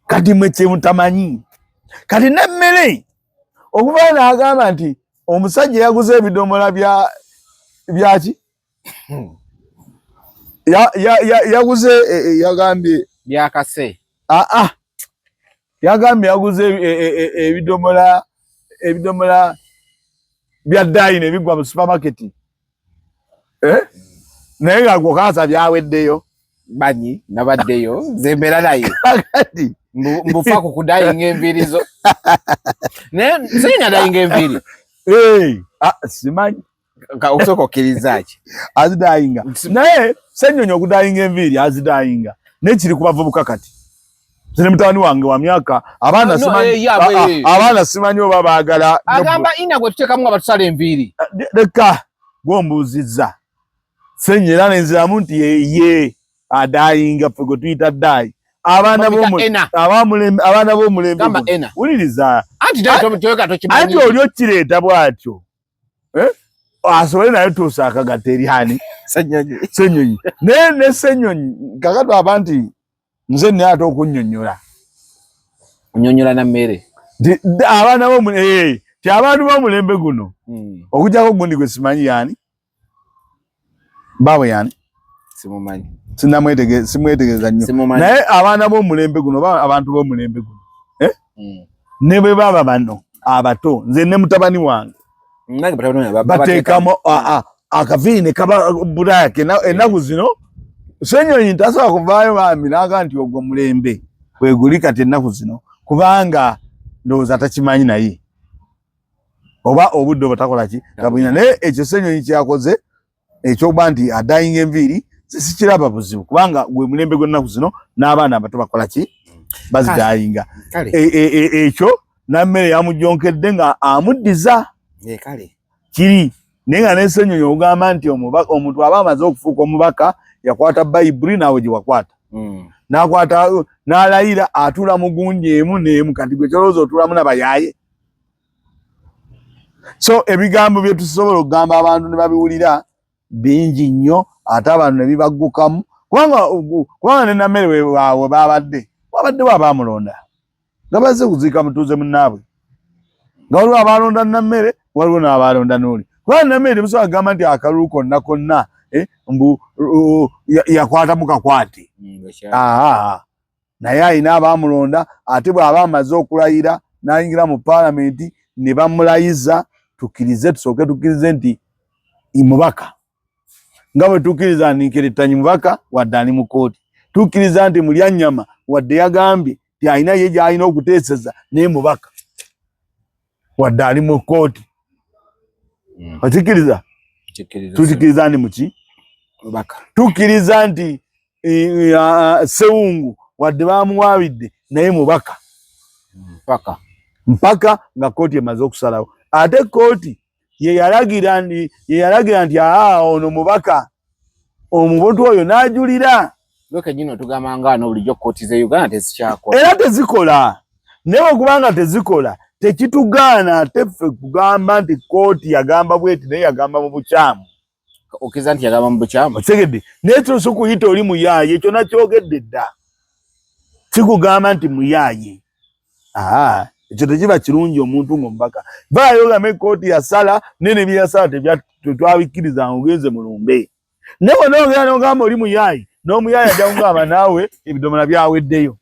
kati mwe kyemutamanyi kati Nammere okuva n'agamba nti omusajja yaguze ebidomola byaki yaguze yagambye byakase aa yagambye yaguze ebidomola ebidomola bya dayina ebigwa mu supermarket naye nga gwokaasa byaweddeyo banyi nabaddeyo nze mbeera naye kakati mbufa ku kudayinga enviiri zo naye nze dayinga enviiri simanyi osooka okkiriza ki azidayinga naye Ssenyonyi okudayinga enviiri azidayinga naye kiri ku bavubuka kati zine mutabani wange wa myaka abaana simanyi abaana simanyi oba baagala agamba ina gwe tuteekamu nga batusala enviiri leka gwombuuzizza Ssenyi era nenziramu nti ye adayinga ffe gwe tuyita daayi abaana b'omulembe wuliriza anti oli okireeta bw'atyo asobole naye tuusa akagatta eri ani Ssenyonyi naye ne Ssenyonyi kakati aba nti nze naye ate okunnyonnyola onyonyola na mmere abaana b'omulembe ti abantu b'omulembe guno okujjako gundi gwe simanyi yani baabwe yani simumanyi simwetegereza nnyo naye abaana b'omulembe guno oba abantu b'omulembe guno ne bwe baba bano abato nze ne mutabani wange bateekamu Akaviiri ne kaba black ennaku zino. Ssenyonyi tasobola kuvaayo bambi n'agamba nti ogwo mulembe kweguli kati ennaku zino, kubanga ndowooza takimanyi naye oba obudde oba takola ki tabulina. Naye ekyo Ssenyonyi kyakoze ekyokuba nti adayinga enviiri sikiraba buzibu, kubanga gwe mulembe gw'ennaku zino n'abaana abato bakola ki, bazidayinga. Ekyo Nammere yamujonkedde nga amuddiza kiri, naye nga ne Ssenyonyi ogamba nti omuntu aba amaze okufuuka omubaka yakwata Bayibuli naawe gye wakwata n'akwata n'alayira atuula mu gundi emu n'emu. Kati gwe kyolowooza otuulamu nabayaaye? So ebigambo bye tusobola okugamba abantu ne babiwulira bingi nnyo, ate abantu ne bibaggukamu, kubanga ne Nammere we babadde wabaddewo abaamulonda nga bazze kuziika mutuuze munnaabwe, nga waliwo abaalonda Nammere, waliwo n'abaalonda n'oli, kubanga Nammere temusobola kugamba nti akalulu konna konna mbu yakwatamu kakwate. Naye alina abaamulonda, ate bw'aba amaze okulayira n'ayingira mu paalamenti ne bamulayiza, tukkirize, tusooke tukkirize nti mubaka, nga bwe tukkiriza nti Nkerettanyi mubaka wadde ali mu kkooti, tukkiriza nti Mulyannyama wadde yagambye nti alina ye gy'alina okuteeseza naye mubaka wadde ali mu kkooti. Okikkiriza? Tukikkiriza nti muki tukkiriza nti Sewungu wadde bamuwaabidde naye mubaka mpaka nga kkooti emaze okusalawo. Ate kkooti ye yalagira nti aa ono mubaka, omubotu oyo n'ajulira. Gwe otugamba nga no bulijjo kkooti z'e Uganda tezikyakola. Era tezikola, naye okubanga tezikola tekitugaana ate ffe kugamba nti kkooti yagamba bweti naye yagamba mu bukyamu. Okkiriza nti yagamba mu bukyamu? Okitegedde? Naye kyo si kuyita oli muyaaye, ekyo nakyogedde dda, sikugamba nti muyaaye. Ekyo tekiba kirungi omuntu ng'omubaka vaayo ogambe ekkooti yasala naye ne byeyasala tetwabikkiriza nga ogenze mulumbe. Naye bw'onoogera n'ogamba oli muyaaye, n'omuyaaye ajja kugamba naawe ebidomola byaweddeyo.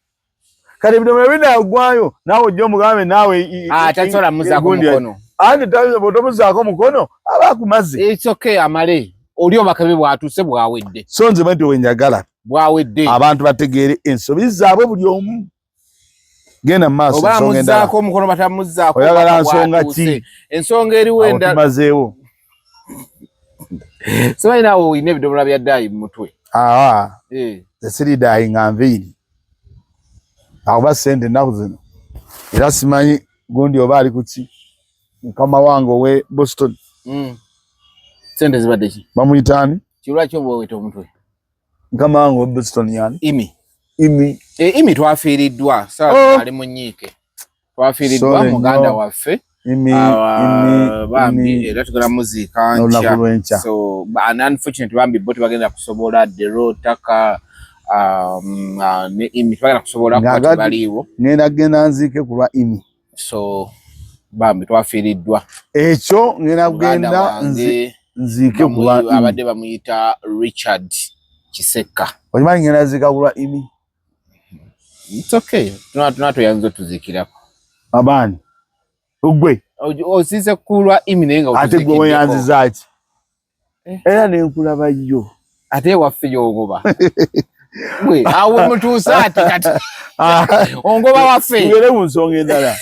Kati ebidomola binaggwayo naawe ojja omugambe naawe tasobola muzaako mukono. Anti bw'otomuzaako mukono aba akumaze. It's okay, amale oli obakabe bw'atuuse bwawedde. So nze bwentyo bwe njagala bwawedde abantu bategeere ensobi zaabwe buli omu. Genda mu maaso. Oba amuzzaako omukono batamuzzaako, oyagala nsonga ki? Ensonga eriwo endala tumazeewo. Simanyi naawe olina ebidomola bya daayi mu mutwe. Siri daayi nga nviiri akuba ssente ennaku zino, era simanyi gundi oba ali kuki mukama wange owe Boston. Ssente zibadde ki? Bamuyita ani? Kirwaki oba oweta omutwe? Mukama wange owe Boston yani Imi. Imi. Imi twafiiriddwa saa ali mu nyiike. Twafiiriddwa muganda waffe Imi, bambi, era tugenda muziika nkya. So and unfortunately bambi bo tebagenda kusobola Dero Taka ne Imi tebagenda kusobola kuba tebaliiwo. Ngenda genda nziike ku lwa Imi. So bambi twafiiriddwa. Ekyo ngenda kugenda nziike ku lwa Imi. Abadde bamuyita Richard Kisekka. Okimanyi ngenda ziika ku lwa Imi. It's okay. Tuna tweyanza tuzikirako. Abaani. Gwe. Ozize kulwa Imi naye nga ate gwe weyanziza ki? Era ne nkulaba yo. Ate waffe y'ogoba. Gwe awo mutuuse ati kati. Ongoba waffe. Tugere mu nsonga endala.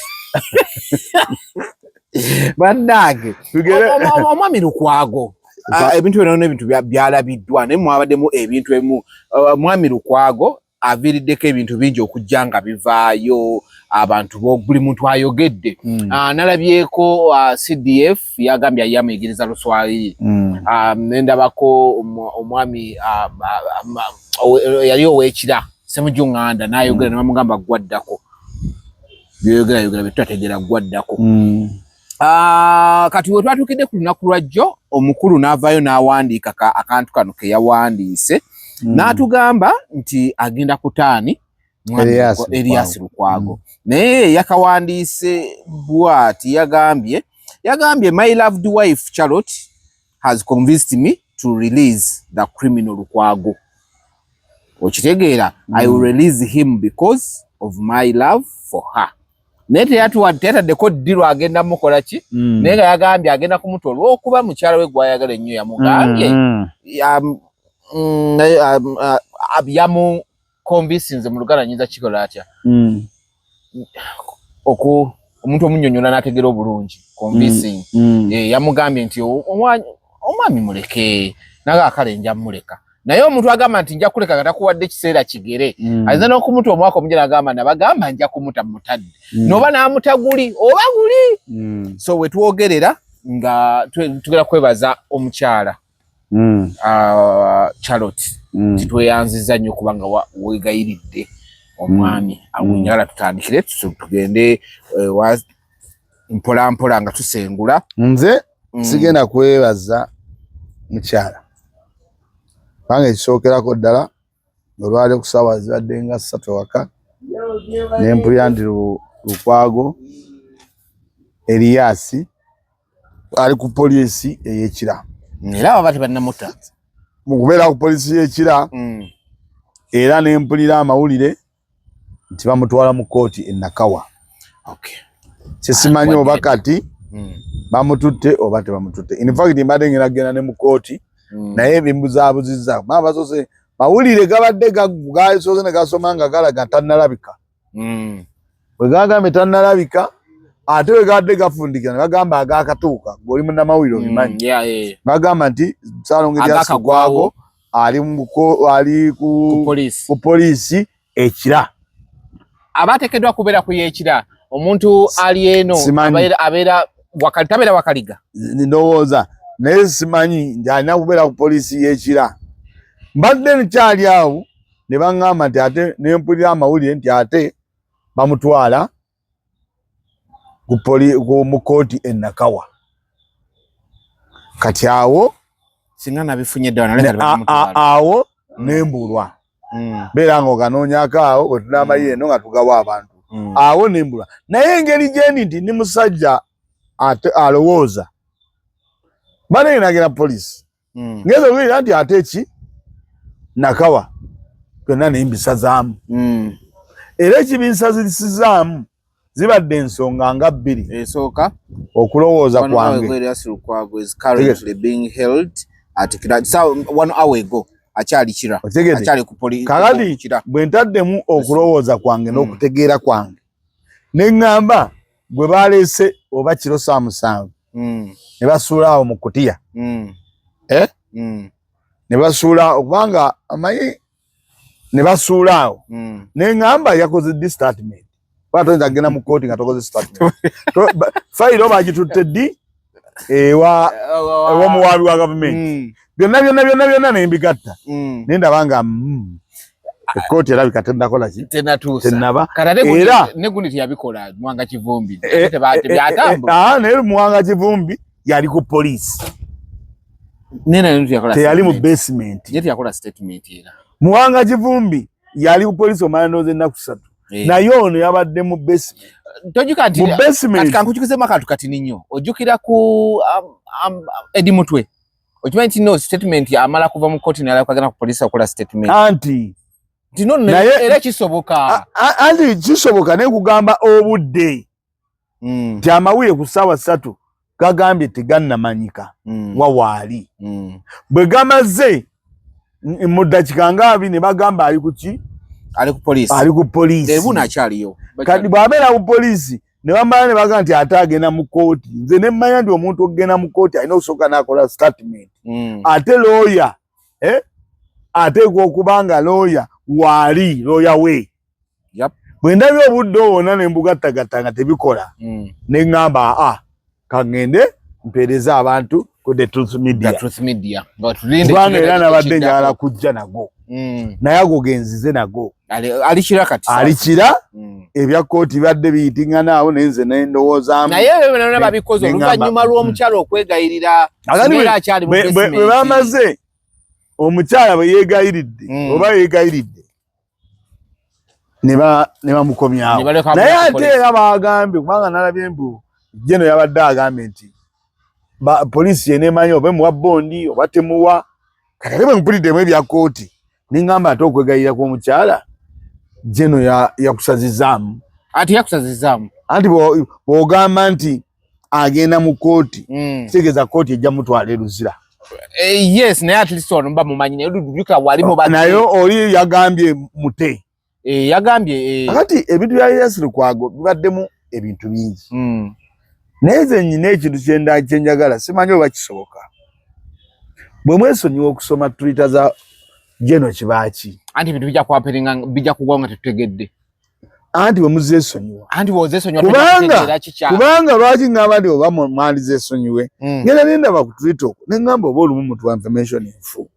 Bannange. Omwami Lukwago. Ebintu byonna ebintu byalabiddwa naye mwabaddemu ebintu ebimu. Mwami Lukwago aviiriddeko ebintu bingi okujja nga bivaayo, abantu buli muntu ayogedde. Nalabyeko CDF yagambye yamuyigiriza Luswahili. Nendabako omwami yali ow'ekira Ssemujju Nganda n'ayogera ne bamugamba gwaddako byoyogera yogera byetutategeera gwaddako. Kati we twatuukidde ku lunaku lwa jjo omukulu n'avaayo n'awandiika akantu kano ke yawandiise n'atugamba nti agenda kutaani Erias Lukwago. Naye yakawandiise bw'ati, yagambye my loved wife Charlotte has convinced me to release the criminal Lukwago. Okitegeera? I will release him because of my love for her. Naye teyatuwa teyataddeko ddi lwagenda mukola ki naye nga yagambye agenda kumuta olw'okuba mukyala we gwayagala ennyo yamugambye yamu convincinze mu Luganda nyinza kikola atya oku omuntu omunyonyola n'ategeera obulungi convincing. Eh, yamugambye nti omwami muleke naga akale nja muleka, naye omuntu agamba nti nja kuleka nga takuwadde ekiseera kigere ayinza n'okumuta omwaka omujja nagamba nabagamba nja kumuta mutadde noba n'amuta guli oba guli. So wetwogerera nga tugenda kwebaza omukyala Charlotte titweyanziza nnyo kubanga weegayiridde omwami. Awo njagala tutandikire tugende mpola mpola nga tusengula. Nze sigenda kwebaza mukyala kubanga ekisookerako ddala olwali ku ssaawa zibadde nga 3 waka ne mpulira nti Lukwago Erias ali ku poliisi ey'Ekira. Era baba tebannamuta. Mu kubeera ku poliisi y'Ekira era ne mpulira amawulire nti bamutwala mu kkooti e Nakawa. Kyesimanyi oba kati bamututte oba tebamututte. In fact mbadde ngenda kugenda ne mu kkooti naye bimbuzaabuzizza. Maama basoose mawulire gabadde gasoose ne gasoma nga galaga tannalabika. Bwe gagambye tannalabika, ate bwe gabadde gafundikira ne bagamba agakatuuka, ng'oli munnamawulire obimanyi. Bagamba nti Ssaalongo Erias Lukwago ali ku poliisi Ekira. Abateekeddwa kubeera ku y'Ekira, omuntu ali eno abeera wakali tabeera Wakaliga. Ndowooza naye simanyi nti alina kubeera ku poliisi y'Ekira. Mbadde nkyali awo ne baŋŋamba nti ate ne mpulira amawulire nti ate bamutwala mu kkooti e Nakawa. Kati awo singa nabifunye ddala awo nembulwa beera nga oganoonyako awo bwe tunaamayo eno nga tugawa abantu awo nembulwa. Naye engeri gyendi nti ndi musajja ate alowooza banenge nagenda poliisi ngeza okuwulira nti ate ki Nakawa byonna nembisazaamu era ekibinsazisizaamu zibadde ensonga nga bbiri. Esooka okulowooza kwange kakati bwe ntaddemu okulowooza kwange n'okutegeera kwange ne ŋŋamba gwe baleese oba kiro saa 7 ne basuula awo mu kutiya ne basuula okubanga amanyi ne basuula awo ne ŋŋamba yakoze ddi statement, kuba toyinza kugenda mu kkooti nga tokoze statement. Fayiro bagitutte ddi ewa ew'omuwaabi wa gavumenti, byonna byonna byonna byonna nembigatta naye ndaba nga ekkooti erabika tennakola ki tennaba. Era negundi teyabikola Muwanga Kivumbi. Naye Muwanga Kivumbi yali ku poliisi, teyali mu basement. Muwanga Kivumbi yali ku poliisi omala ndowooza ennaku 3, naye ono yabadde mu basement. Tojjuka nti mu basement kankukyukizemu akantu katini nnyo, ojjukira ku Eddie Mutwe, okimanyi nti no statement amala kuva mu kooti nalaka agenda ku poliisi okukola statement. Anti nti no era kisoboka. Anti kisoboka, naye kugamba obudde nti amawulire ku ssaawa 3 gagambye tegannamanyika wawaali bwe gamaze mu ddakika nga 20 ne bagamba ali ku ki, ali ku poliisi, ali ku poliisi kati bw'abeera ku poliisi ne bamala ne bagamba nti ate agenda mu kkooti. Nze ne mmanya nti omuntu okugenda mu kkooti alina okusooka n'akola statement ate looya ateekwa okuba nga looya waali looya we. Bwe ndabye obudde obwo bwonna ne mbugattagatta nga tebikola ne ŋŋamba aa kaŋŋende mpeereze abantu ku The Truth Media, kubanga era nabadde njagala kujja nago naye ago genzize nago. Alikira ebya kkooti bibadde biyitingana awo naye nze nendowoozaamu. Naye ebyo babikoze oluvannyuma lw'omukyala okwegayirira. Bwe bamaze omukyala bwe yeegayiridde oba yeegayiridde ne bamukomyawo, naye ate era bagambye kubanga nalabye mbu jeno yabadde agambye nti poliisi yeneemanyi oba emuwa bondi oba temuwa. Kati ate bwe mpuliddemu ebya kkooti ne ŋŋamba ate okwegayirira kw'omukyala jeno yakusazizaamu. Ati yakusazizaamu. Anti bw'ogamba nti agenda mu kooti mm. kitegeeza kooti ejja mutwala e Luzira. Eh, yes, naye at least wano mba mumanyi naye Lujjukira wali mu naye oli yagambye mute eh, yagambye eh. Kati ebintu bya Erias Lukwago bibaddemu ebintu bingi mm. Naye nze nyina ekintu kyenjagala simanyi oba kisoboka bwe mwesonyiwa okusoma Twitter za Geno Kibaaki anti ebintu bijja kwaperenga bijja kugwa nga tetutegedde anti bwe muzesonyiwa anti bwozesonyiwa kubanga kubanga lwaki ngamba nti oba mwandizesonyiwe mm. ngenda nendaba ku Twitter okwo ne ngamba oba olumu mutuwa information enfu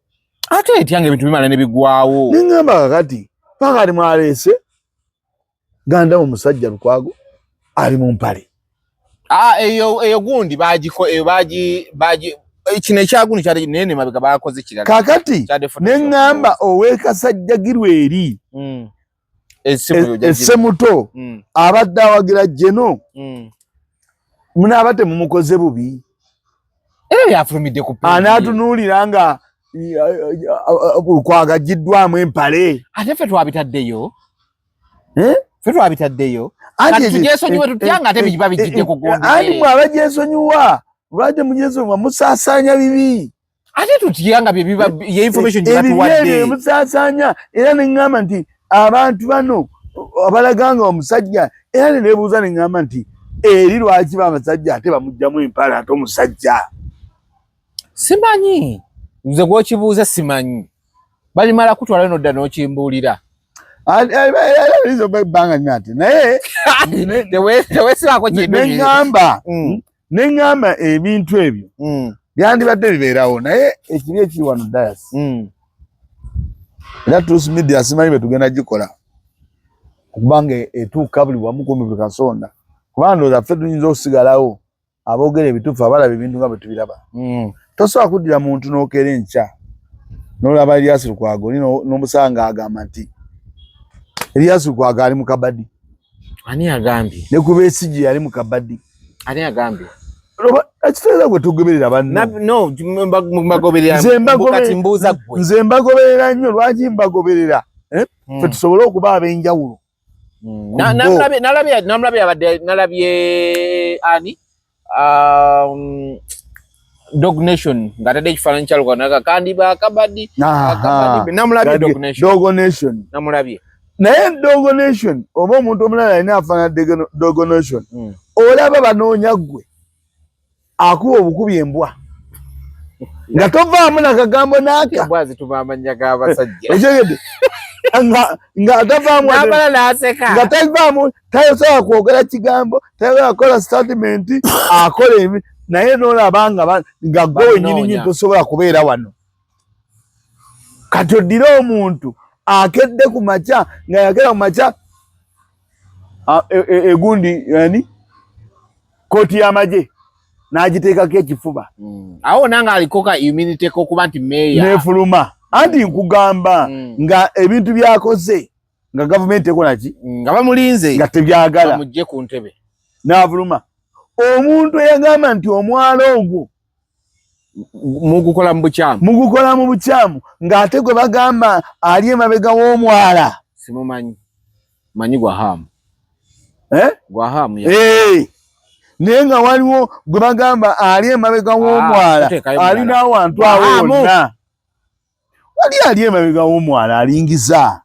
ate etya nga ebintu bimala ne bigwawo ne ngamba kakati paka ali mwaleese ganda omusajja Lukwago ali mu mpale ah eyo eyo gundi bagiko eyo bagi bagi eh, kino ekyagundi kyali naye ne mabega bakoze kirala kakati ne ngamba owekasajjagirwa eri mm. Essemuto mm. abadde awagira Geno mm. munaaba temumukoze bubi era byafulumidde ku anaatunuulira nga Lukwago aggyiddwamu empale ate ffe twabitaddeyo eh? ffe twabitaddeyo tugyesonyiwe tutya nga ate biba bijjidde ku gundi anti mwe abagyesonyiwa lwaki mugyesonyiwa musaasaanya bibi ate tutya nga byebiba ye information gye batuwadde ebyo musaasaanya era ne ŋŋamba nti abantu bano abalaga nga omusajja era ne neebuuza ne ŋŋamba nti eri lwaki ba abasajja ate bamuggyamu empale ate omusajja simanyi nze gwokibuuza simanyi balimala kutwalayo nodda n'okimbuulira ebbanga nati naye tewesibako neŋŋamba mm. neŋŋamba ebintu ebyo mm. byandibadde bibeerawo naye ekibi ekiri wano dias mm. era Truth Media simanyi bwe tugenda gikola okubanga etuuka buli wamu kumbi buli kasonda kubanga ndowooza ffe tuyinza okusigalawo aboogera ebituufu abalaba ebintu nga bwe tubiraba mm. tosobola kuddira muntu n'okeera enkya n'olaba Erias Lukwago oli n'omusanga agamba nti Erias Lukwago ali mu kabadi ani agambye ne ku Besigye yali mu kabadi ani agambye ekitegeeza gwe tugoberera banno nze mbagoberera nnyo lwaki mbagoberera eh? hmm. fe tusobole okuba ab'enjawulo hmm. Nalabye abadde nalabye ani Dog Nation ng'atadde ekifaananyi kya Lukwago kandiba akabadi namulabye Dog Nation Dog Nation namulabye naye Dog Nation oba omuntu omulala alina afaanana Dog Nation hmm. Olaba banoonya ggwe akuba obukubi embwa nga tovaamu nakagambo naaka okitegedde nga tavaamu nga tavaamu tasobola kwogera kigambo tasobola kukola statement akola ebi naye nolaba nga nga gwe wenyini nyini tosobola kubeera wano kati oddire omuntu akedde ku makya nga yakera ku makya egundi e, e, ani kooti y'amagye n'agiteekako ekifuba mm. awo nange aliko ka immunity kokuba nti meeya nefuluma anti nkugamba mm. nga ebintu byakoze nga gavumenti ekola ki mm, nga bamulinze nga tebyagala bamugye ku ntebe n'avuluma omuntu eyagamba nti omwala ogwo mugukola mu bukyamu mugukola mu bukyamu ng'ate gwe bagamba ali emabega w'omwala simumanyi manyi gwa hamu eh? gwa hamu eh. Naye nga waliwo gwe bagamba ali emabega ah, w'omwala ali n'awantu awo wonna wali ali emabega w'omwala alingiza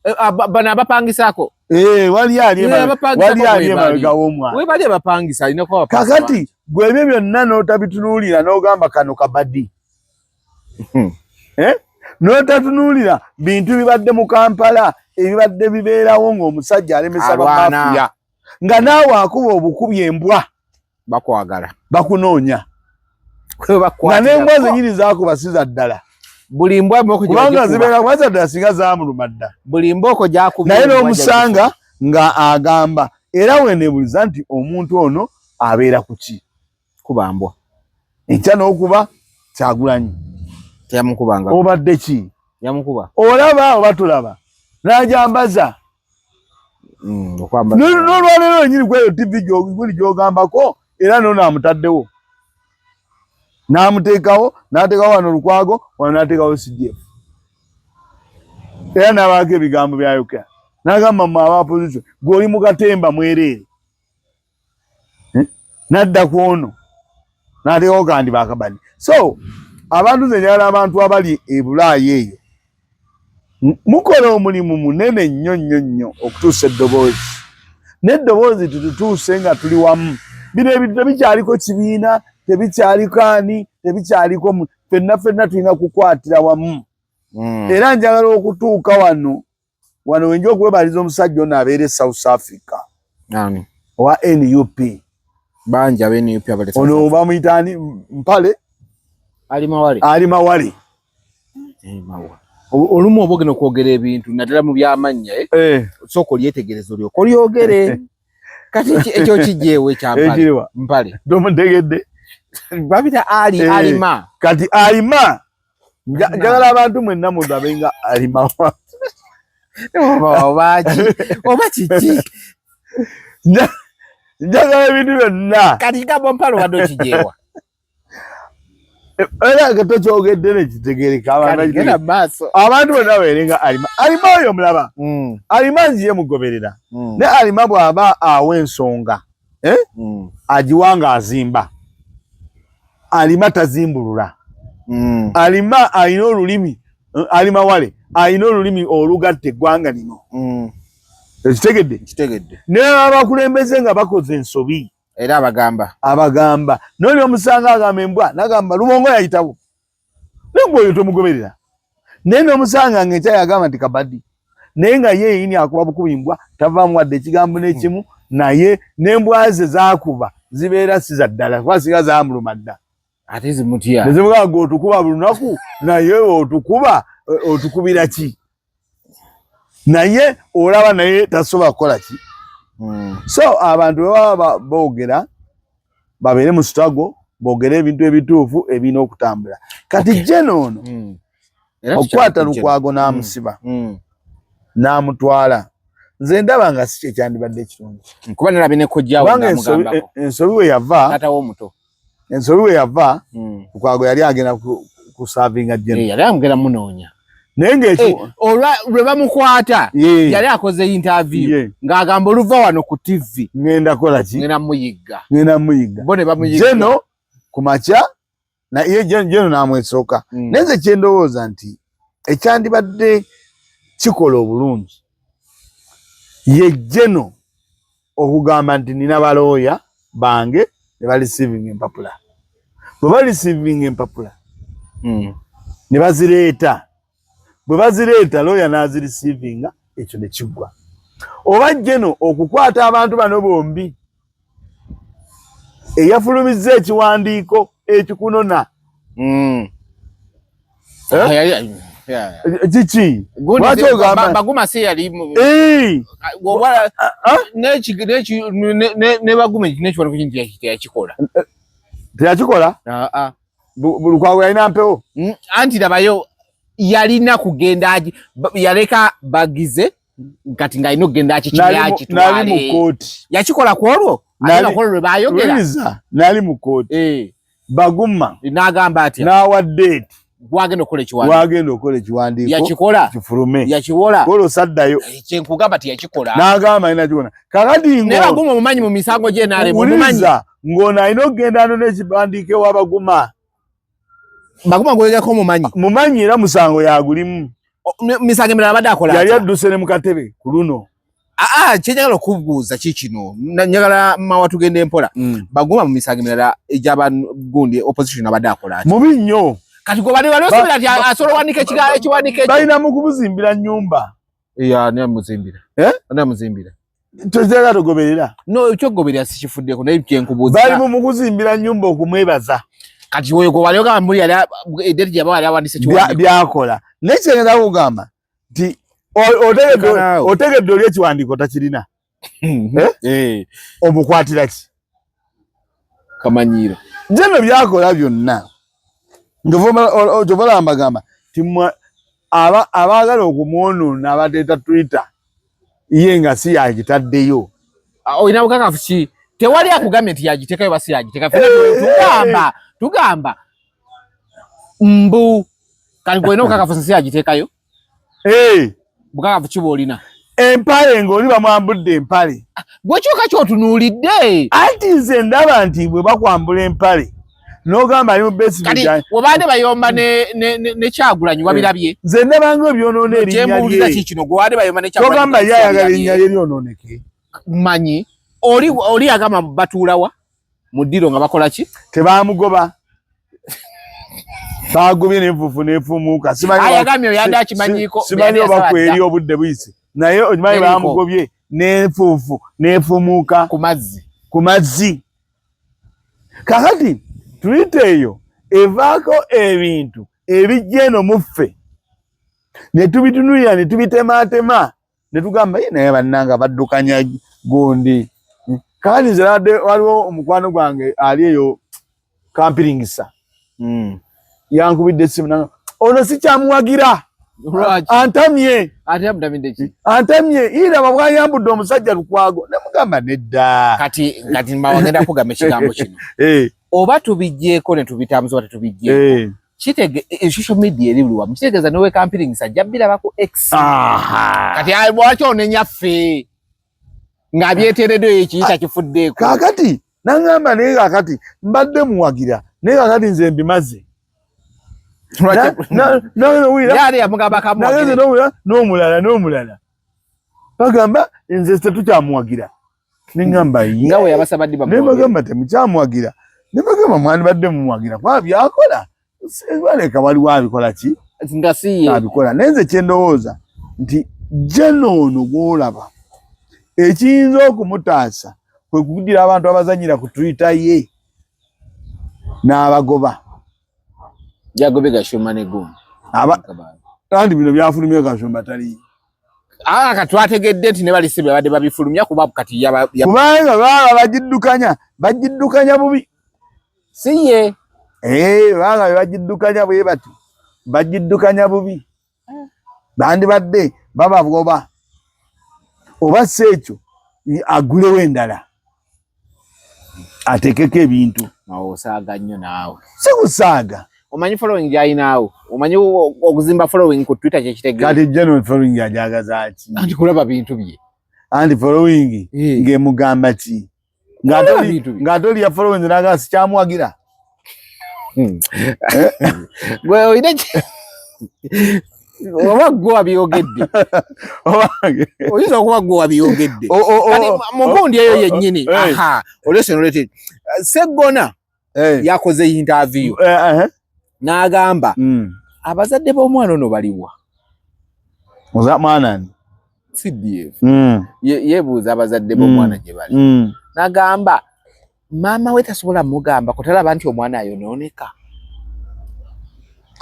eh, ah, bano abapangisako eh, wali ali emabega w'omwala webali abapangisa alinako kakati gwe ebyo byonna n'otabitunuulira n'ogamba kano kabadi hmm. eh? N'otatunuulira bintu bibadde mu Kampala ebibadde bibeerawo ng'omusajja alemesa bamafiya nga naawe akuba obukubi embwa bakwagala bakunoonya nga n'embwa zenyini zakuba si za ddala buli mbwa kubanga zibeera kuba ddala singa zamuluma dda buli mbooko gyakuba naye n'omusanga nga agamba era weneebuliza nti omuntu ono abeera ku ki kuba mbwa enkya n'okuba Kyagulanyi teyamukubanga obadde ki yamukuba olaba oba tulaba n'ajambaza mm, n'olwaleero wenyini kweyo tv guli gyogambako era nono amutaddewo n'amuteekawo n'ateekawo wano Lukwago wano n'ateekawo CDF era n'abaako ebigambo byayokera n'agamba mu aba opposition gwe oli mu katemba mwereere. Nadda ku ono n'ateekawo kandi bakabadi. So abantu nze njagala abantu abali e Bulaaya eyo mukola omulimu munene nnyo nnyo nnyo okutuusa eddoboozi, n'eddoboozi tututuuse nga tuli wamu. Bino ebintu tebikyaliko kibiina, tebikyaliko ani, tebikyaliko ffenna ffenna tulina kukwatira wamu. Era njagala okutuuka wano wano wenja okwebaliza omusajja ono abeera e South Africa owa NUP. Bangi abe NUP abali ono bamuyita ani? Mpale Ali Mawale. Ali Mawale. Eh, olumu oba ogenda okwogera ebintu naddala mu by'amannya eh? Eh. Sooka olyetegereza olyoka olyogere. Kati ekyo kijjeewo ekya Mpale. Mpale. Tomutegedde. Babita Ali Alima. Kati Alima njagala abantu mwenna mulabe nga Alima. Oba oba kiki? Njagala ebintu byonna. Kati kigambo Mpale obadde okijeewa. Era nga tokyogedde nekitegereka abantu bonna babeere nga Alima. Alima oyo mulaba. Alima nziye mugoberera. Naye Alima bw'aba awa ensonga eh? Agiwa nga azimba. Alima tazimbulula. Alima alina olulimi, Alima Wale alina olulimi olugatta eggwanga lino. Ekitegedde? Kitegedde. Naye abakulembeze nga bakoze ensobi era abagamba abagamba noli omusanga agamba embwa nagamba Lubongo yayitawo naye gwe oyo tomugoberera, naye nomusanga nga enkya yagamba nti kabadi, naye nga ye yini akuba bukubi mbwa tavaamu wadde ekigambo n'ekimu, naye n'embwa ze zaakuba zibeera si za ddala kuba singa zaamuluma dda ate zimutya nezimugaa gwe otukuba buli lunaku naye otukuba otukubira ki? Naye olaba naye tasobola kukola ki? So abantu bwe baba boogera babeere mu struggle, boogere ebintu ebituufu ebirina okutambula. Kati Jeno ono okukwata Lukwago n'amusiba n'amutwala, nze ndaba nga si kyekyandibadde ekirungi. Kuba nalabye ne kojjaawe Kubanga ensobi we yava, taata w'omuto ensobi we yava, Lukwago yali agenda kusavinga Jeno. Yali amugenda munoonya. Naye ng'ekyo olwa lwe bamukwata yali akoze interview ng'agamba oluva wano ku TV ngenda kola ki? Ngenda muyigga. Ngenda muyigga. Bo ne bamuyigga. Jeno ku makya na ye Jeno n'amwesooka. Naye nze kye ndowooza nti ekyandibadde kikola obulungi ye Jeno okugamba nti nina balooya bange ne balisiivinga empapula. Bwe balisiivinga empapula ne bazireeta, bwe bazireeta looya n'azirisiivinga, ekyo ne kiggwa. Oba Jeno okukwata abantu bano bombi eyafulumizza ekiwandiiko ekikunona Kiki? Lwaki ogamba Baguma si yali ne Baguma n'ekiwandiiko kinti teyakikola. Teyakikola? Lukwago yalina mpewo. Anti labayo yalina kugenda yaleka bagize kati ng'alina okugenda akikitwale. Nali mu kkooti. Yakikola ku olwo? Ate ku olwo lwe baayogera. Nali mu kkooti. Baguma n'agamba atya? N'awa date gwagenda okukola ekiwandiiko. Gwagenda okukola ekiwandiiko. Yakikola. Kifulume. Yakiwola. Olwo saddayo. Kyenkugamba teyakikola. N'agamba alina kikola. Kakati ngo. Naye Baguma omumanyi mu misango gy'e NRM omumanyi. Ng'ono alina okugenda ano n'ekiwandiiko ewa Baguma. Baguma gweyogako omumanyi. Mumanyi era musango yagulimu. Misango emirala abadde akola atya? Yali adduse ne mu katebe ku luno. Kyenjagala okubuuza ki kino, njagala mawa tugende mpola. Baguma mu misango emirala egy'abagundi opposition abadde akola atya? Mubi nnyo. Kati gwe bali osubira nti asobola owandiika ekiwandiiko ekyo? Balina mu kumuzimbira nnyumba. Ani amuzimbira? Ani amuzimbira? Toteeka togoberera. No, ekyokugoberera sikifuddeko naye kyenkubuuza. Bali mu mukuzimbira nnyumba okumwebaza. Kati oyo gwe wali ogamba muli yali edeti gyaba wali awandiise ekiwandiiko. Byakola. Naye kyengenda kugamba nti otegedde oli ekiwandiiko takirina. Omukwatira ki? Kamanyiiro. Jeno byakola byonna. Kyova mbagamba nti abaagala okumwonoona abateeta Twitter ye nga si yagitaddeyo. Olina bukakafu ki? Tewali akugambye nti yagiteekayo oba si yagiteekayo. Tugamba tugamba mbu kati gwe olina obukakafu si yagiteekayo? Bukakafu ki bw'olina? Empale ng'oli bamwambudde empale. Gwe kyoka kyotunuulidde. Anti nze ndaba nti bwe bakwambula empale n'ogamba ali mu basement. Webadde bayomba ne Kyagulanyi wabirabye. Nze ndaba nga ebyonoona erinnya lye. Kyembuulira ki kino gwe wadde bayomba ne Kyagulanyi. Togamba ye ayagala erinnya lye lyonooneke. Manyi oli agamba batuulawa mu ddiro nga bakola ki? Tebamugoba. Bagobye n'enfuufu n'efumuuka. Ayagambye oyo yadde akimanyiiko. Simanyi oba kweri obudde buyise. Naye okimanyi bamugobye n'enfuufu n'efumuuka. Ku mazzi. Ku mazzi. Kakati Twitter eyo evaako ebintu ebijja eno mu ffe ne tubitunulira ne tubitemaatema ne tugamba ye naye bannanga baddukanya gundi. Kakati nze nabadde waliwo omukwano gwange ali eyo kampiringisa. Yankubidde essimu nanga ono sikyamuwagira. Antamye. Antamye iraba bwayambudde omusajja Lukwago ne mugamba nedda. Kati kati mbawagenda kugamba ekigambo kino. Oba tubijjeeko ne tubitambuza oba tetubijjeeko. Kitege social media eri buli wamu. Kitegeeza ne wekampiringisa ajja biraba ku X. Kati lwaki onenya ffe ng'abyeteereddeyo ekiyita kifuddeeko. Kaakati nangamba naye kaakati mbadde muwagira naye kaakati nze mbimaze. N'omulala n'omulala bagamba nze tetukyamuwagira neŋŋamba nebagamba temukyamuwagira nebagamba mwandibadde mumuwagira kuba byakola baleka waliwo abikola ki abikola. Naye nze kyendowooza nti jeno ono gw'olaba ekiyinza okumutaasa kwe kugira abantu abazanyira ku Twitter ye n'abagoba. Yagobye Gashumba ne gundi. Kandi bino byafulumye Gashumba tali. Kati twategedde nti ne balisi babadde babifulumya kuba kati kubanga baba bagiddukanya bubi. Si ye. Banga bagiddukanya bwe bati. Bagiddukanya bubi. Bandibadde babagoba. Oba si ekyo agulewo endala. Ateekeko ebintu. Osaaga nnyo naawe. Si kusaaga. Omanyi following gy'ayinaawo. Omanyi okuzimba following ku Twitter kye kitegeeza. Kati general following ajagaza ki? Anti kulaba bintu bye. Anti following ng'emugamba ki? Ng'ate oli ya following n'agamba sikyamuwagira. Gwe olina oba gwe wabyogedde. Oyinza okuba gwe wabyogedde. Kati mu gundi eyo yennyini. Aha, olese n'olete. Sseggona yakoze interview. N'agamba abazadde b'omwana ono baliwa. Mwana ani? CDF. Yeebuuza abazadde b'omwana gye bali. N'agamba maama we tasobola mugamba kutalaba nti omwana ayonooneka.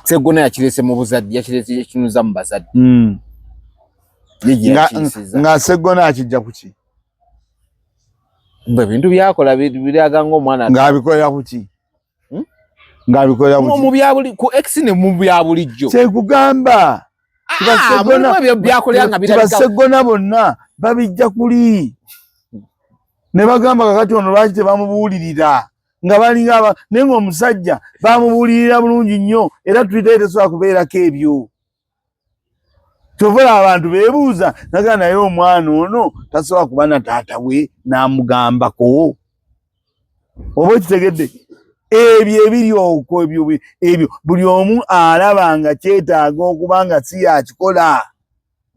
Sseggona yakirese mu buzadde, yakirese yakinuza mu bazadde. Nga Sseggona akijja ku ki? Bwe bintu byakola biraga ng'omwana ng'abikolera ku ki? Ng'abikolera ku ki? Mu bya buli ku X ne mu bya bulijjo. Kyekugamba. Baseggona bonna babijja kuli. Ne bagamba kakati ono lwaki tebamubuulirira nga balinga naye ng'omusajja bamubuulirira bulungi nnyo era Twitter tesobola kubeerako ebyo. Kyova abantu beebuuza naga naye omwana ono tasobola kuba na taata we n'amugambako. Oba okitegedde? Ebyo ebiri okwo ebyo buli omu alaba nga kyetaaga okuba nga si yakikola.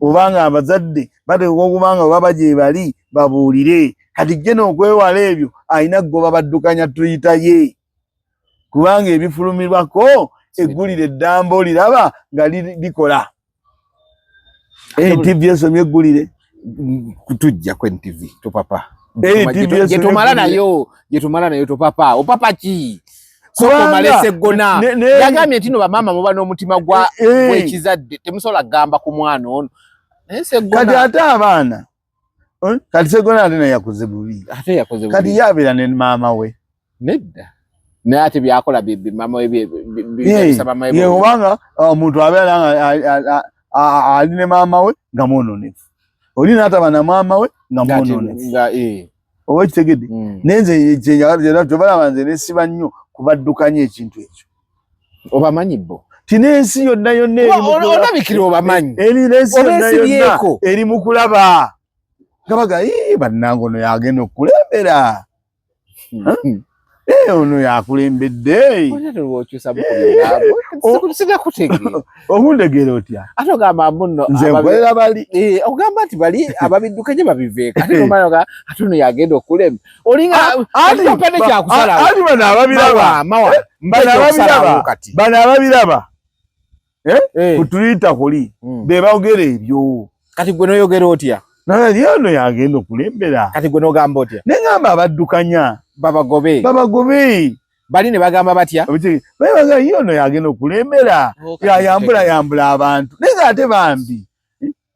Oba nga abazadde bateekwa okuba nga baba gye bali babuulire. Kati jje n'okwewala ebyo alina kugoba baddukanya Twitter ye. Kubanga ebifulumirwako eggulire eddamba oliraba nga likola. NTV esomye eggulire. Tujja ku NTV topapa. Gye tumala nayo topapa. Opapa ki? Sooka Sseggona. Yagambye nti no bamaama muba n'omutima gwa gw'ekizadde temusobola kugamba ku mwana ono. Naye Sseggona kati ate abaana kati Sseggona ate naye yakoze bubi. Ate yakoze bubi. Kati ye abeera ne maama we. Nedda. Naye ate byakola maama we ye kubanga omuntu abeera nga ali ne maama we nga mwononefu. Oli n'ataba na maama we nga mwononefu. Oba okitegedde? Naye nze kyenjagala kyobalaba nze nesiba nnyo kubaddukanya ekintu ekyo. Obamanyi bo? Ti n'ensi yonna yonna olabikira obamanyi n'ensi yonna yonna eri mu kulaba nga baga bannange ono yagenda okukulembera. Ono yakulembedde. Okundegeera otya? Ate ogamba mbu nno nze nkolera bali. Ogamba nti bali ababiddukanye babiveeko, ate nomala oga ate ono yagenda okulemba. Olinga topane kyakusalawo. Ati bano ababiraba. Bano ababiraba. Ku Twitter kuli be boogera ebyo. Kati gwe n'oyogera otya? Naye ono yagenda okulembera. Kati gwe n'ogamba otya? Ne ngamba abaddukanya babagobe. Babagobe. Bali ne bagamba batya? Babaga ye ono yagenda okulembera. Yayambula yambula abantu. Naye ng'ate bambi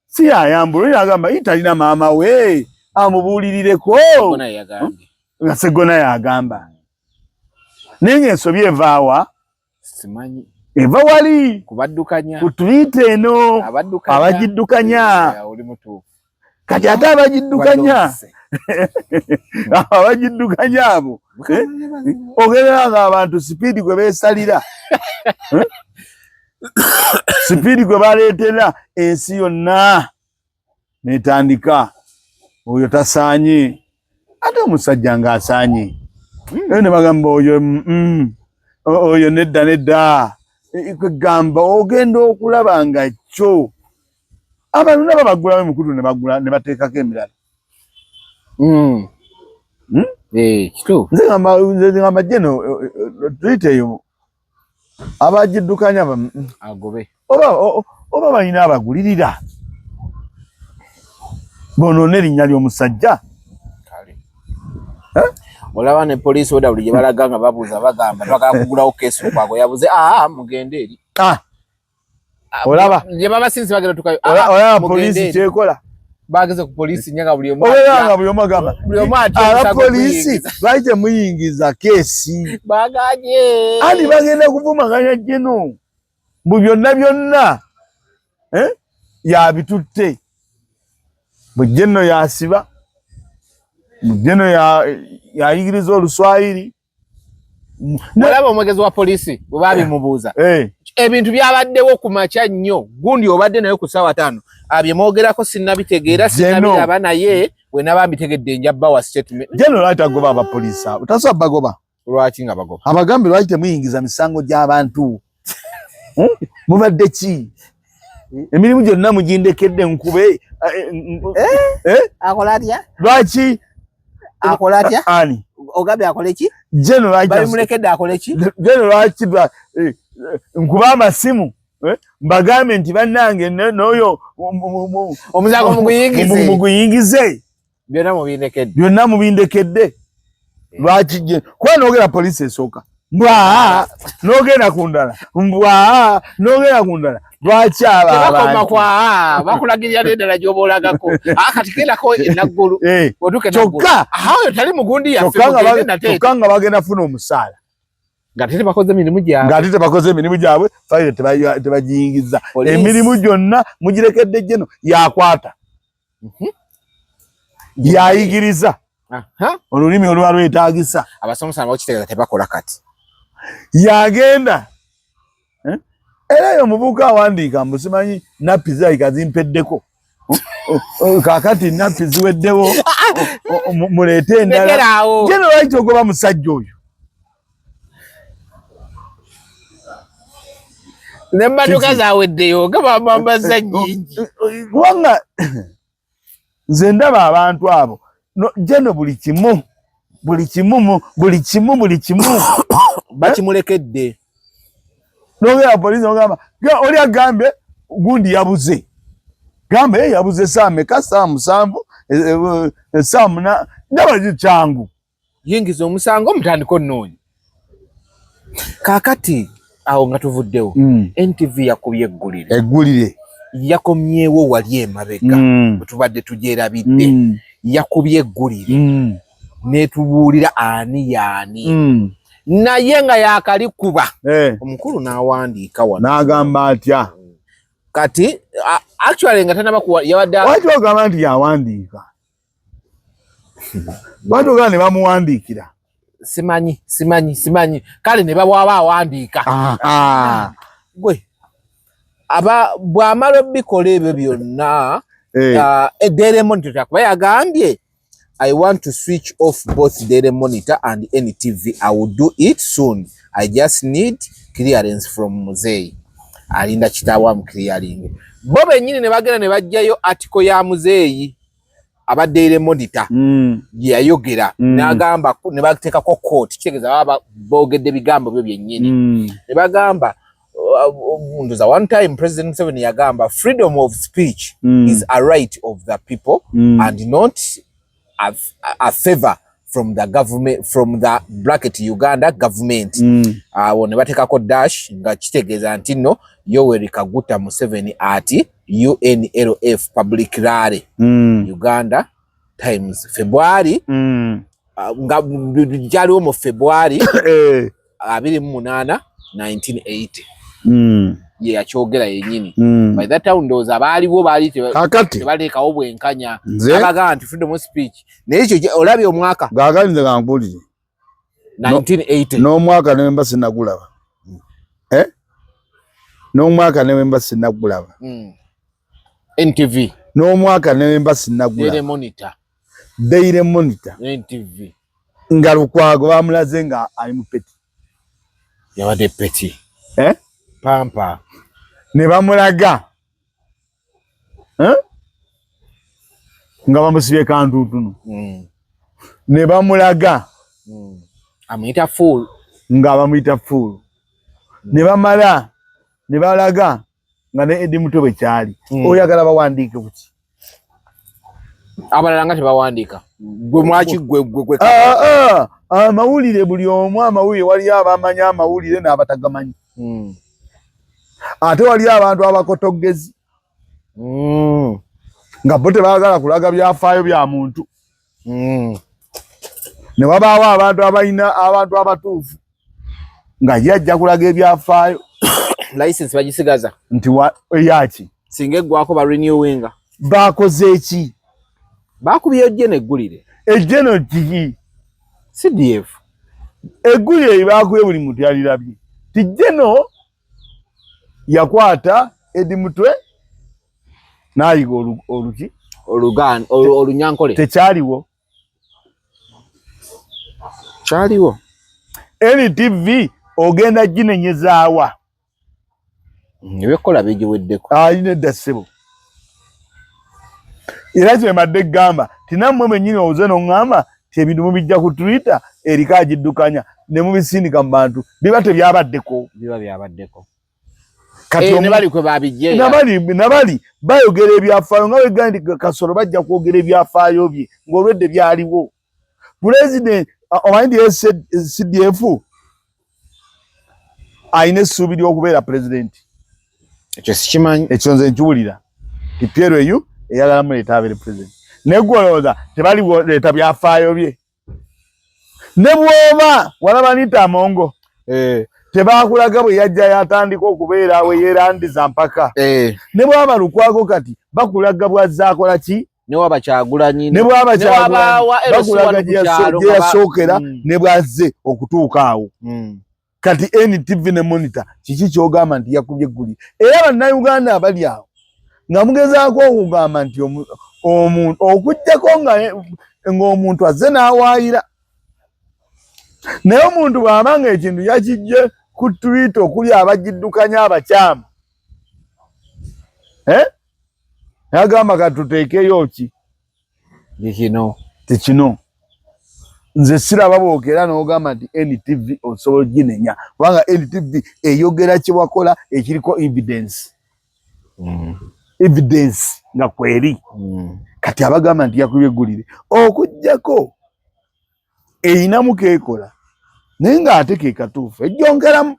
si yayambula, oyo agamba ye talina maama we amubuulirireko. Nga Sseggona yagamba. Naye ng'ensobi evaawa? Simanyi. Eva wali kubaddukanya ku Twitter eno abagiddukanya. Kati ate abagiddukanya abagiddukanya abo ogerera nga abantu sipiidi gwe beesalira, sipiidi gwe baleetera ensi yonna netandika oyo tasaanye, ate omusajja ng'asaanye. Ne bagamba oyo oyo nedda nedda. Kwegamba ogenda okulaba nga kyo abantu nabo bagulawo emikutu ne bagula ne bateekako emirala. Kituufu. Nze ngamba jeno Twitter eyo abagiddukanya agobe oba balina abagulirira bonoona erinnya ly'omusajja. Olaba ne poliisi oda buli gye balaga nga babuuza bagamba twagala kugulawo keesi Lukwago yabuze, mugende eri. Olaba gye babasinze bagenda tukayo. Olaba poliisi kyekola. Bageze ku poliisi nnyo nga buli omu obeera nga buli omu agamba buli omu atya abapoliisi lwaki temuyingiza keesi? Baganye. Ani bagenda kuvumaganya jeno mbu byonna byonna yabitutte, bwe jeno yasiba, jeno yayigiriza oluswayiri. Olaba omwogezi wa poliisi bwe babimubuuza ebintu byabaddewo ku makya nnyo, gundi obadde naye ku ssaawa 5 bye mwogerako sinnabitegeera, sinnabiraba, naye bwe naba mbitegedde nja bbawa statement. Jeno lwaki tagoba abapoliisi abo? Tasobola bagoba. Lwaki nga bagoba? Abagambe lwaki temuyingiza misango gy'abantu? Mubadde ki? Emirimu gyonna mugindekedde nkube. Akola atya? Lwaki? Akola atya? Ani? Ogambye akole ki? Jeno lwaki? Babimulekedde akole ki? Jeno lwaki nkuba amasimu mbagambe nti bannange n'oyo omusango muguyingize. Muguyingize. Byonna mubindekedde. Byonna mubindekedde. Lwaki je? Kuba n'ogenda poliisi esooka. Mbwa n'ogenda ku ndala. Mbwa n'ogenda ku ndala. Lwaki abo Tebakoma abantu? kwa bakulagirira n'endala gy'oba olagako. Kati gendako e Naggulu. Otuuke Naggulu. Oyo tali mugundi yaffe, mugende nate. Kyokka nga bagenda funa omusaala. Ng'ate tebakoze mirimu gyabwe. Ng'ate tebakoze emirimu gyabwe, fayiro tebagiyingiza. Emirimu gyonna mugirekedde jeno yakwata. Yayigiriza. Olulimi oluba lwetaagisa. Abasomesa nabo kitegeeza tebakola kati. Yagenda. Era yo omuvubuka awandiika mbu simanyi nappi zirabika zimpeddeko. Kaakati nappi ziweddewo, muleete endala. Jeno lwaki ogoba musajja oyo? N'emmotoka zaweddeyo nga bamwambaza nnyingi. Kubanga nze ndaba abantu abo jeno buli kimu buli kimu buli kimu buli kimu bakimulekedde. Nogera poliisi ogamba oli agambye gundi yabuze, gamba ye yabuze saa meka, saa 7, saa 8, ndaba kyangu. Yingiza omusango mutandike onnoonya. Kaakati awo nga tuvuddewo, NTV yakubye eggulire. Eggulire. Yakomyewo wali emabega bwe tubadde tugyerabidde. Yakubye eggulire. N'etubuulira ani yaani. Naye nga yakalikuba. Omukulu n'awandiika wano. N'agamba atya? Kati actually nga tannaba kuwa yabadde Lwaki ogamba nti yawandiika? Lwaki ogamba ne bamuwandiikira? Simanyi, simanyi, simanyi. Kale ne bawaba awandiika. Gwe aba bw'amala obikola ebyo byonna, Daily Monitor, kuba yagambye, "I want to switch off both Daily Monitor and NTV. I will do it soon. I just need clearance from Muzei." Alinda kitaawe amu clearing. Bo bennyini ne bagenda ne bajjayo article ya Muzeeyi aba Daily Monitor gye yayogera, n'agamba ne bateekako quote, kitegeeza baba boogedde bigambo byo byennyini, ne bagamba, ndoza one time President Museveni yagamba, "Freedom of speech is a right of the people and not a favor from the government," from the bracket Uganda government. Awo ne bateekako dash, nga kitegeeza nti nno Yoweri Kaguta Museveni ati UNLF public rally, Uganda Times, February, nga kyaliwo mu February 28 1980. Ye yakyogera yennyini. By that time ndowooza baaliwo baali Kakati tebaleekawo bwenkanya. Nze abagamba nti freedom of speech, naye ekyo olabye omwaka. Gaakati nze kankubuulire. 1980. N'omwaka ne wemba sinagulaba, eh? N'omwaka ne wemba sinagulaba. NTV. N'omwaka ne wemba Daily sinagulaba. Monitor. Daily Monitor. NTV. Nga Lukwago bamulaze nga ali mu petty. Yabadde petty. Eh? Pampa. Ne bamulaga, eh? Nga bamusibye kantuutuno. Ne bamulaga Amuyita fool. Nga bamuyita fool. Ne bamala ne balaga nga ne Eddie Mutwe bwe kyali. Oyagala bawandiike buki? Abalala nga tebawandiika, gwe mwaki gwe? Ah, ah, amawulire, buli omu amawulire, waliyo abamanyi amawulire n'abatagamanyi. Ate waliyo abantu abakotogezi nga bo tebaagala kulaga byafaayo bya muntu. Ne wabaawo abantu abalina abantu abatuufu nga ye ajja kulaga ebyafaayo. License bagisigaza. Nti eyaki? Singa eggwako ba renewinga. Bakoze eki? Bakubye ejje neggulire. Ejjeno kiki? CDF. Eggulire lyebakubye buli muntu yalirabye ti jeno yakwata Eddie Mutwe n'ayiga oluki. Olunyankole. Tekyaliwo. Kyaliwo. NTV ogenda ginenyezaawa? Ebyokukola bigiweddeko. Alina edda, ssebo. Era kyemadde egamba tinammwe mwennyini oze noŋŋamba ti ebintu mubijja ku Twitter eriko agiddukanya ne mubisindika mu bantu, biba tebyabaddeko. Biba byabaddeko. Kati Ne bali kwe babijje. Nabali bayogera ebyafaayo nga wegamba nti Kasolo bajja kwogera ebyafaayo bye ng'olwedde byaliwo. Pulezidenti omanyi nti CDF alina essuubi ly'okubeera pulezidenti. Ekyo sikimanyi. Ekyo nze nkiwulira ti PLU eyagala muleeta abeere pulezidenti, naye gwe olowooza tebalileeta byafaayo bye? Ne bw'oba walaba Anita Amongo, tebakulaga bwe yajja yatandika okubeera we yeerandiza mpaka. Ne bwaba Lukwago kati bakulaga bwazze akola ki. Ne waba Kyagulanyi. Ne bwaba Ne waba wa Kyagulanyi LC bakulaga wano ku kyalo gye nga yasookera ne bwazze okutuuka awo. Kati NTV ne Monitor kiki kyogamba nti yakubye eggulire? Era bannayuganda abali awo nga mugezaako okugamba nti omuntu okuggyako ng'omuntu azze n'awaayira, naye omuntu bw'aba nga ekintu yakijje ku Twitter okuli abagiddukanya abakyamu, eh? Nagamba katuteekeyo ki? Kikino. Tekino nze siraba bwokera n'ogamba nti NTV osobola oginenya, kubanga NTV eyogera kyewakola ekiriko evidence. Evidence nga kweri. Kati abagamba nti yakubye eggulire, okuggyako erinamu keekola, naye ng'ate ke katuufu ejjonkeramu.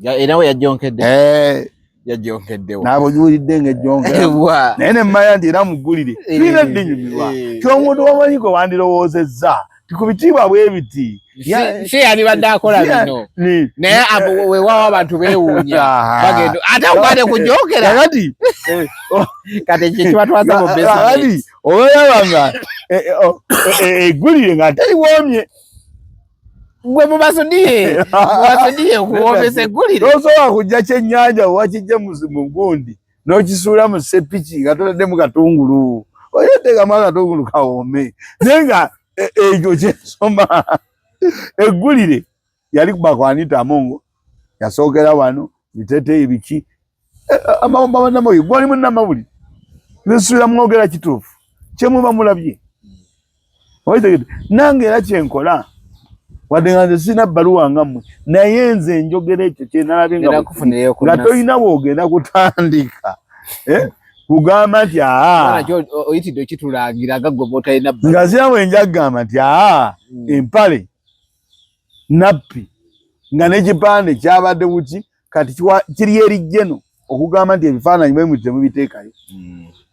Era we yajjonkedde. Eh. Yajjonkeddewo. Naabo giwulidde ng'ejjonkeramu, Wa. naye nemmanya nti era muggulire tulina eddinyumirwa ti omuntu wamanyi gwe wandirowoozezza ti ku bitiibwa bwe biti. Si yandibadde akola bino, naye abo weewaawo abantu beewuunya, bagenda ate okubadde kujokera. Kakati Kati ekyo kibatwaza mu kakati basement. olaba nga eggulire nga teliwoomye. Gwe mubasuniye mubasuniye okuwoomesa eggulire. Tosobola kujja kyennyanja wakijja mu gundi n'okisuula mu sepiki nga totaddemu katungulu, oyeteekamu akatungulu kawoome. Naye nga ekyo kyensoma eggulire yali kubakwanita Amongo yasookera wano biteteeyi biki amawulire gwali munnamawulire nsuubira mwogera kituufu kyemuba mulabye. Nange era kyenkola wadde nga nze sirina bbaluwa nga mmwe, naye nze njogera ekyo kyenalabye nga tolina bwogenda kutandika kugamba nti nga zira bwe nja kugamba nti aa empale nappi nga n'ekipande kyabadde buki kati kiri eri jeno okugamba nti ebifaananyi bwe muti temubiteekayo.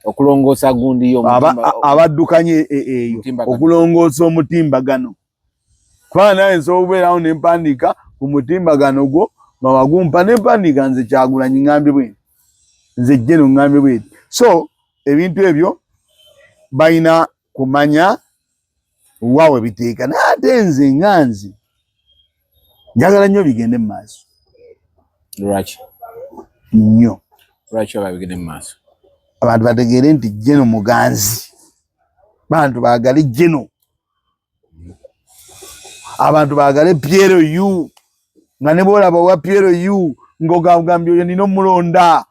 Okulongoosa gundi yo abaddukanye eyo okulongoosa omutimbagano, kubanga naye nsobola okubeerawo ne mpandiika ku mutimbagano gwo nga wagumpa ne mpandiika nze Kyagulanyi ngambye bwenti, nze jeno ngambye bwenti. So ebintu ebyo balina kumanya waawe biteeka, naye ate nze nga nze njagala nnyo bigende mu maaso. Lwaki? Nnyo. Lwaki oba bigende mu maaso? Abantu bategeere nti jeno muganzi, bantu baagale jeno, abantu baagale PLU, nga ne bwolaba owa PLU ng'ogambye oyo nina omulonda.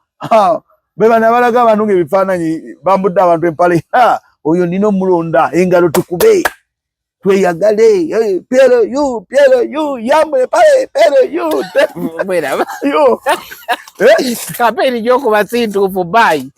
Be bano abalaga abantu ng'ebifaananyi bambudde abantu empale, oyo nina omulonda, engalo tukube tweyagale, PLU PLU yambule pale PLU. Kampeyini gyokuba si ntuufu, bye.